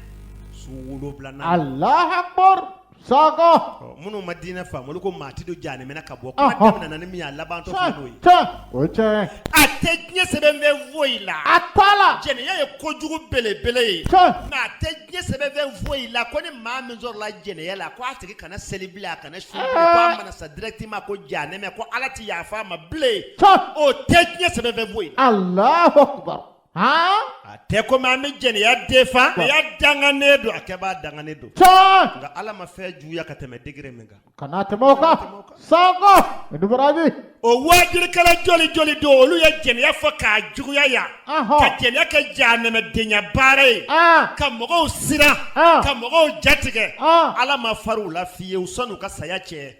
S2: so wolonwulanan.
S3: Allahu akbar. Sako.
S2: Minnu ma diinɛ faamu, olu ko maa tɛ don jahanɛmɛ na ka bɔ. Kuma daminɛna ni min ye, a labantɔ filɛ n'o ye.
S3: Tiɲɛ, o ye tiɲɛ.
S2: A tɛ diɲɛ sɛbɛnfɛn foyi la.
S3: A t'a la.
S2: Jɛnɛya ye kojugu belebele ye.
S3: Tiɲɛ.
S2: Nka a tɛ diɲɛ sɛbɛnfɛn foyi la ko ni maa min sɔrɔla jɛnɛya la, ko a tigi kana seli bilen, a kana sun bilen, ko a mana sa directement ko jahanɛmɛ, ko Ala tɛ yafa a ma bilen.
S3: Tiɲɛ.
S2: O tɛ diɲɛ sɛbɛnfɛn foyi
S3: la. Alahu akubar. Han.
S2: A tɛ komi an bɛ jɛnɛya defan. Jɛnɛya danganen don, a kɛbaa danganen don.
S3: Tiɲɛ.
S2: Nka Ala ma fɛn juguya ka tɛmɛ degré min kan.
S3: Kana tɛmɛ o kan. Sako. I ni baraji.
S2: O waajulikɛla joli joli don, olu ye jɛnɛya fɔ k'a juguya yan, ka jɛnɛya kɛ jahanɛmɛdenya baara ye, ka mɔgɔw siran, ka mɔgɔw jatigɛ. Ala ma far'u la fiyewu sɔnni u ka saya cɛ,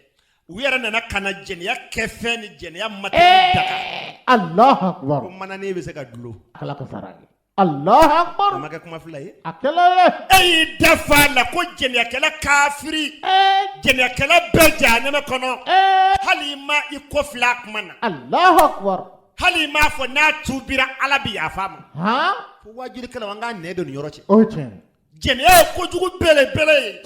S2: u yɛrɛ nana ka na jɛnɛya kɛ fɛn ni jɛnɛya matériel daga.
S3: Alahu akubar.
S2: Ko manani bɛ se ka dulon.
S3: Ala ka sara ye. Alahu akubar.
S2: A ma kɛ kuma fila ye.
S3: A kɛla ye.
S2: E y'i da fa a la ko jɛnɛyakɛla kafiri. Jɛnɛyakɛla bɛɛ jahanɛmɛ kɔnɔ. Hali i ma i kɔ filɛ a kuma na.
S3: Alahu akubar.
S2: Hali i m'a fɔ n'a tubira Ala bɛ yafa a ma.
S3: Han.
S2: Fo waajulikɛlaw an k'an nɛn don nin yɔrɔ cɛ.
S3: O ye tiɲɛ ye.
S2: Jɛnɛya ye kojugu belebele ye,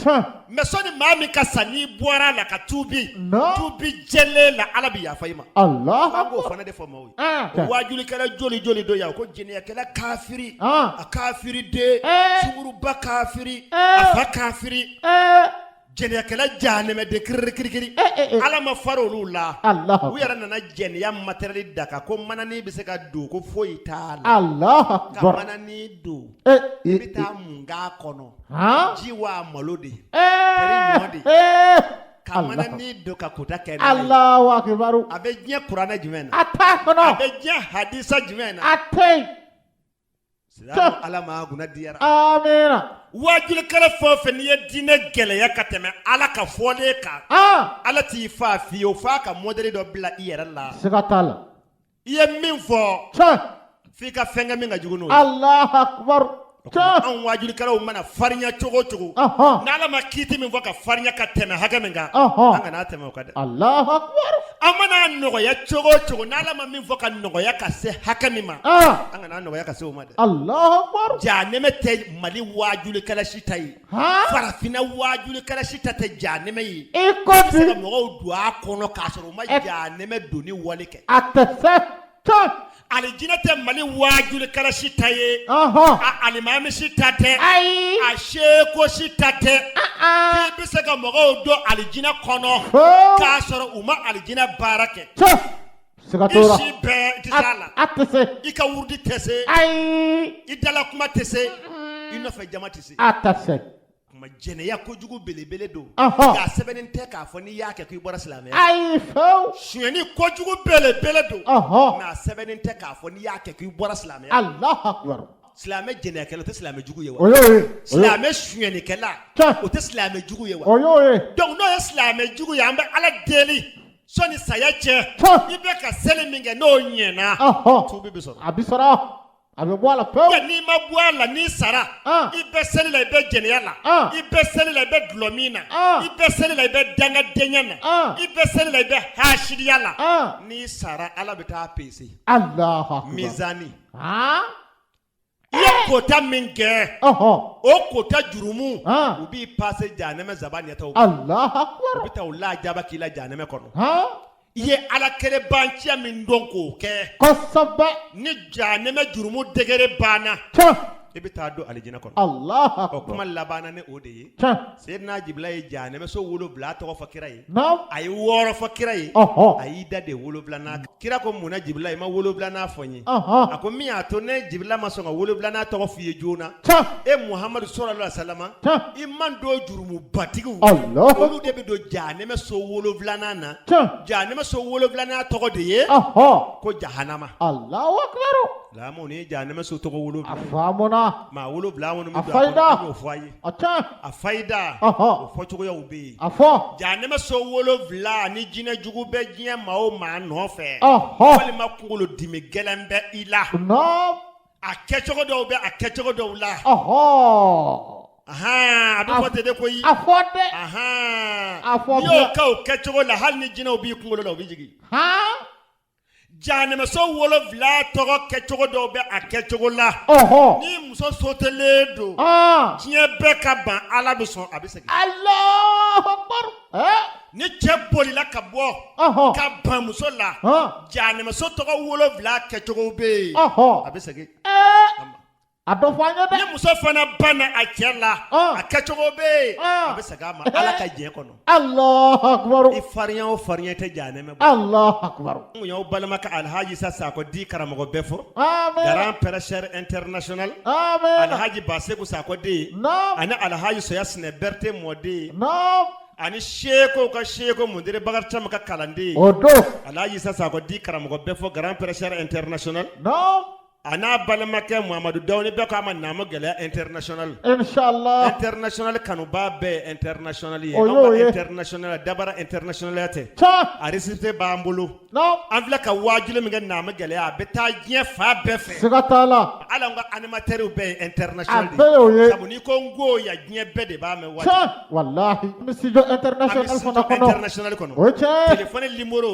S2: mais sɔni maa min ka sa n'i bɔra a la ka tuubi, tuubi jɛlen la, Ala bɛ yafa i ma. An b'o fana de fɔ maaw ye. Waajulikɛla joli joli don yan ko jɛnɛyakɛla kafiri, a kafiri den, sunguruba kafiri, a fa kafiri. Jɛnɛyakɛla jahanɛmɛden kiriri kirikiri, Ala ma fara olu la, u yɛrɛ nana jɛnɛya matériel da kan ko manani bɛ se ka don ko foyi t'a la, ka manani don, i bɛ taa mun k'a kɔnɔ, ji wa malo de, ɲɔ de, ka manani don ka kota kɛ n'a ye.
S3: Alahu akibaru.
S2: A bɛ diɲɛ kuranɛ jumɛn na?
S3: A t'a kɔnɔ.
S2: A bɛ diɲɛ hadisa jumɛn na?
S3: A tɛ yen.
S2: Silamɛ, Ala ma kunna diyara.
S3: Amiina.
S2: Waajulikɛla fɛn o fɛn, n'i ye diinɛ gɛlɛya ka tɛmɛ Ala ka fɔlen kan, Ala t'i fa fiyewu f'a ka mɔdɛli dɔ bila i yɛrɛ la.
S3: Siga t'a la.
S2: I ye min fɔ, f'i ka fɛn kɛ min ka jugu n'o ye.
S3: Alahu akibaru.
S2: Anw waajulikɛlaw mana farinya cogo o cogo, n'Ala ma kiiti min fɔ ka farinya ka tɛmɛ hakɛ min kan, an kana tɛmɛ o kan dɛ.
S3: Alahu akibaru.
S2: An mana nɔgɔya cogo o cogo, n'Ala ma min fɔ ka nɔgɔya ka se hakɛ min ma, an kana nɔgɔya ka se o ma dɛ.
S3: Alahu akibaru.
S2: Jahanɛmɛ tɛ Mali waajulikɛla si ta ye, farafinna waajulikɛla si ta tɛ jahanɛmɛ ye.
S3: I ko
S2: bi se ka mɔgɔw don a kɔnɔ k'a sɔrɔ u ma jahanɛmɛ donni wale kɛ.
S3: A tɛ se.
S2: Alijinɛ tɛ Mali waajulikɛla si ta ye, a alimami si ta tɛ,
S3: ayi,
S2: a seko si ta tɛ. K'i bɛ se ka mɔgɔw don alijinɛ kɔnɔ k'a sɔrɔ u ma alijinɛ baara kɛ.
S3: I
S2: si bɛɛ i tɛ se a la.
S3: A tɛ se.
S2: I ka wurudi tɛ se.
S3: Ayi.
S2: I dala kuma tɛ se. I nɔfɛ jama tɛ se.
S3: A tɛ se.
S2: Kuma jɛnɛya kojugu belebele don, nka a sɛbɛnnen tɛ k'a fɔ n'i y'a kɛ k'i bɔra silamɛya.
S3: Ayi fewu.
S2: Sonyɛni kojugu belebele don, nka a sɛbɛnnen tɛ k'a fɔ n'i y'a kɛ k'i bɔra silamɛya.
S3: Alahu akibaru.
S2: Silamɛ jɛnɛyakɛla o tɛ silamɛ jugu ye wa?
S3: O y'o ye.
S2: Silamɛ sonyɛnikɛla o tɛ silamɛ jugu ye wa?
S3: O y'o ye.
S2: Donc n'o ye silamɛ jugu ye, an bɛ Ala deli sɔnni saya cɛ, i bɛ ka seli min kɛ n'o ɲɛna, tuubi bɛ sɔrɔ.
S3: A bɛ sɔrɔ. A bɛ bɔ a la pewu.
S2: N'i ma bɔ a la, n'i sara, i bɛ seli la, i bɛ jɛnɛya la, i bɛ seli la, i bɛ dɔlɔmin na, i bɛ seli la, i bɛ dangadenya na, i bɛ seli la, i bɛ hasidiya la, n'i sara, Ala bɛ taa pese.
S3: Alahu akibaru.
S2: Mizani. I ye kota min kɛ, o kota jurumu, u b'i pase jahanɛmɛ zabaniyataw.
S3: Alahu akibaru.
S2: U bɛ taa o lajaba k'i la jahanɛmɛ kɔnɔ. I ye Ala kelenbanciya min dɔn k'o kɛ,
S3: kosɛbɛ,
S2: ni jahanɛmɛ jurumu degré banna, i bɛ taa don alijinɛ kɔnɔ.
S3: Alahu
S2: akibaru. O kuma labanna ni o de ye. Seyidina Jibila ye jahanɛmɛ so 7 tɔgɔ fɔ kira ye. A ye 6 fɔ kira ye. A y'i da de 7nan kan. Kira ko mun na Jibila i ma 7nan fɔ n ye? A ko min y'a to ne Jibila ma sɔn ka 7nan tɔgɔ f'i ye joona, e Muhamadu sallallahu alaihi wasallam, i man don jurumubatigiw, olu de bɛ don jahanɛmɛ so 7nan na. Jahanɛmɛ so 7nan tɔgɔ de ye ko jahanama.
S3: Alahu akibaru.
S2: Lamu ni jahanɛmɛ so tɔgɔ 7.
S3: A faamuna.
S2: Maa 7 minnu
S3: bɛ don a kɔnɔ, an
S2: y'o fɔ a ye. A fayida, o fɔcogoyaw bɛ yen.
S3: A fɔ.
S2: Jahanɛmɛ so 7, ni jinɛ jugu bɛ diɲɛ maa o maa nɔfɛ, walima kunkolodimi gɛlɛn bɛ i la, a kɛcogo dɔw bɛ a kɛcogo dɔw la. A bɛ fɔ ten de koyi.
S3: A fɔ dɛ.
S2: A fɔ. N'i y'o kɛ o kɛcogo la, hali ni jinɛw b'i kunkolo la, u bɛ jigin. Jahanɛmɛso 7 tɔgɔ kɛcogo dɔw bɛ a kɛcogo la. Ni muso sotelen don, diɲɛ bɛɛ ka ban, Ala bɛ sɔn, a bɛ segin.
S3: Alahu akibaru.
S2: Ni cɛ bolila ka bɔ ka ban muso la, jahanɛmɛso tɔgɔ 7 kɛcogo bɛ yen, a bɛ segin.
S3: A dɔ fɔ an ye dɛ.
S2: Ni muso fana banna a cɛ la, a kɛcogo bɛ yen, a bɛ segin a ma Ala ka diɲɛ kɔnɔ.
S3: Alahu akibaru.
S2: I farinya o farinya tɛ jahanɛmɛ bɔ.
S3: Alahu akibaru.
S2: N kun y'aw balimakɛ Alhaji Isa Sakɔ di karamɔgɔ bɛɛ fɔ.
S3: Amiina.
S2: Grand prêcheur international.
S3: Amiina.
S2: Alhaji Baseku Sakɔ den.
S3: Naamu.
S2: Ani Alhaji Soya Sinɛ Berete mɔden.
S3: Naamu.
S2: Ani seko ka seko Mundere Bakari Camu ka kalanden.
S3: O don.
S2: Alhaji Isa Sakɔ di karamɔgɔ bɛɛ fɔ grand prêcheur international.
S3: Naamu.
S2: A n'a balimakɛ Muhamadu Dawu ni bɛɛ k'a ma Naamu Gɛlɛya international.
S3: Inchallah.
S2: International kanubaa bɛɛ ye international ye.
S3: O y'o ye.
S2: Anw ka international dabara international tɛ.
S3: Tiɲɛ.
S2: A récépissé b'an bolo.
S3: Naamu.
S2: An filɛ ka waajuli min kɛ Naamu Gɛlɛya, a bɛ taa diɲɛ fan bɛɛ fɛ.
S3: Siga t'a la.
S2: Hali an ka animateurs bɛɛ ye international de
S3: A bɛɛ y'o ye.
S2: Sabu n'i ko n ko yan, diɲɛ bɛɛ de b'a mɛn waati.
S3: Tiɲɛ. Walahi. An bɛ studio
S2: An bɛ
S3: international
S2: studio
S3: fana kɔnɔ.
S2: international kɔnɔ.
S3: O ye tiɲɛ ye.
S2: Téléphone numéro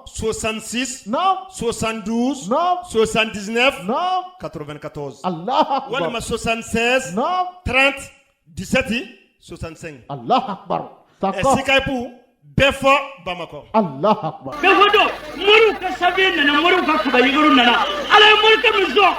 S2: 66
S3: Naamu.
S2: 72
S3: Naamu.
S2: 79. 89 94.
S3: Allah akbar.
S2: Walima 76 30 17 65.
S3: Allah akbar.
S2: Ɛ, Skype bɛɛ fɔ Bamakɔ.
S3: Allah akbar.
S1: Bɛɛ fɔ don, moriw ka sabiye nana, moriw ka kabayigiriw nana. Ala ye morikɛ min sɔn.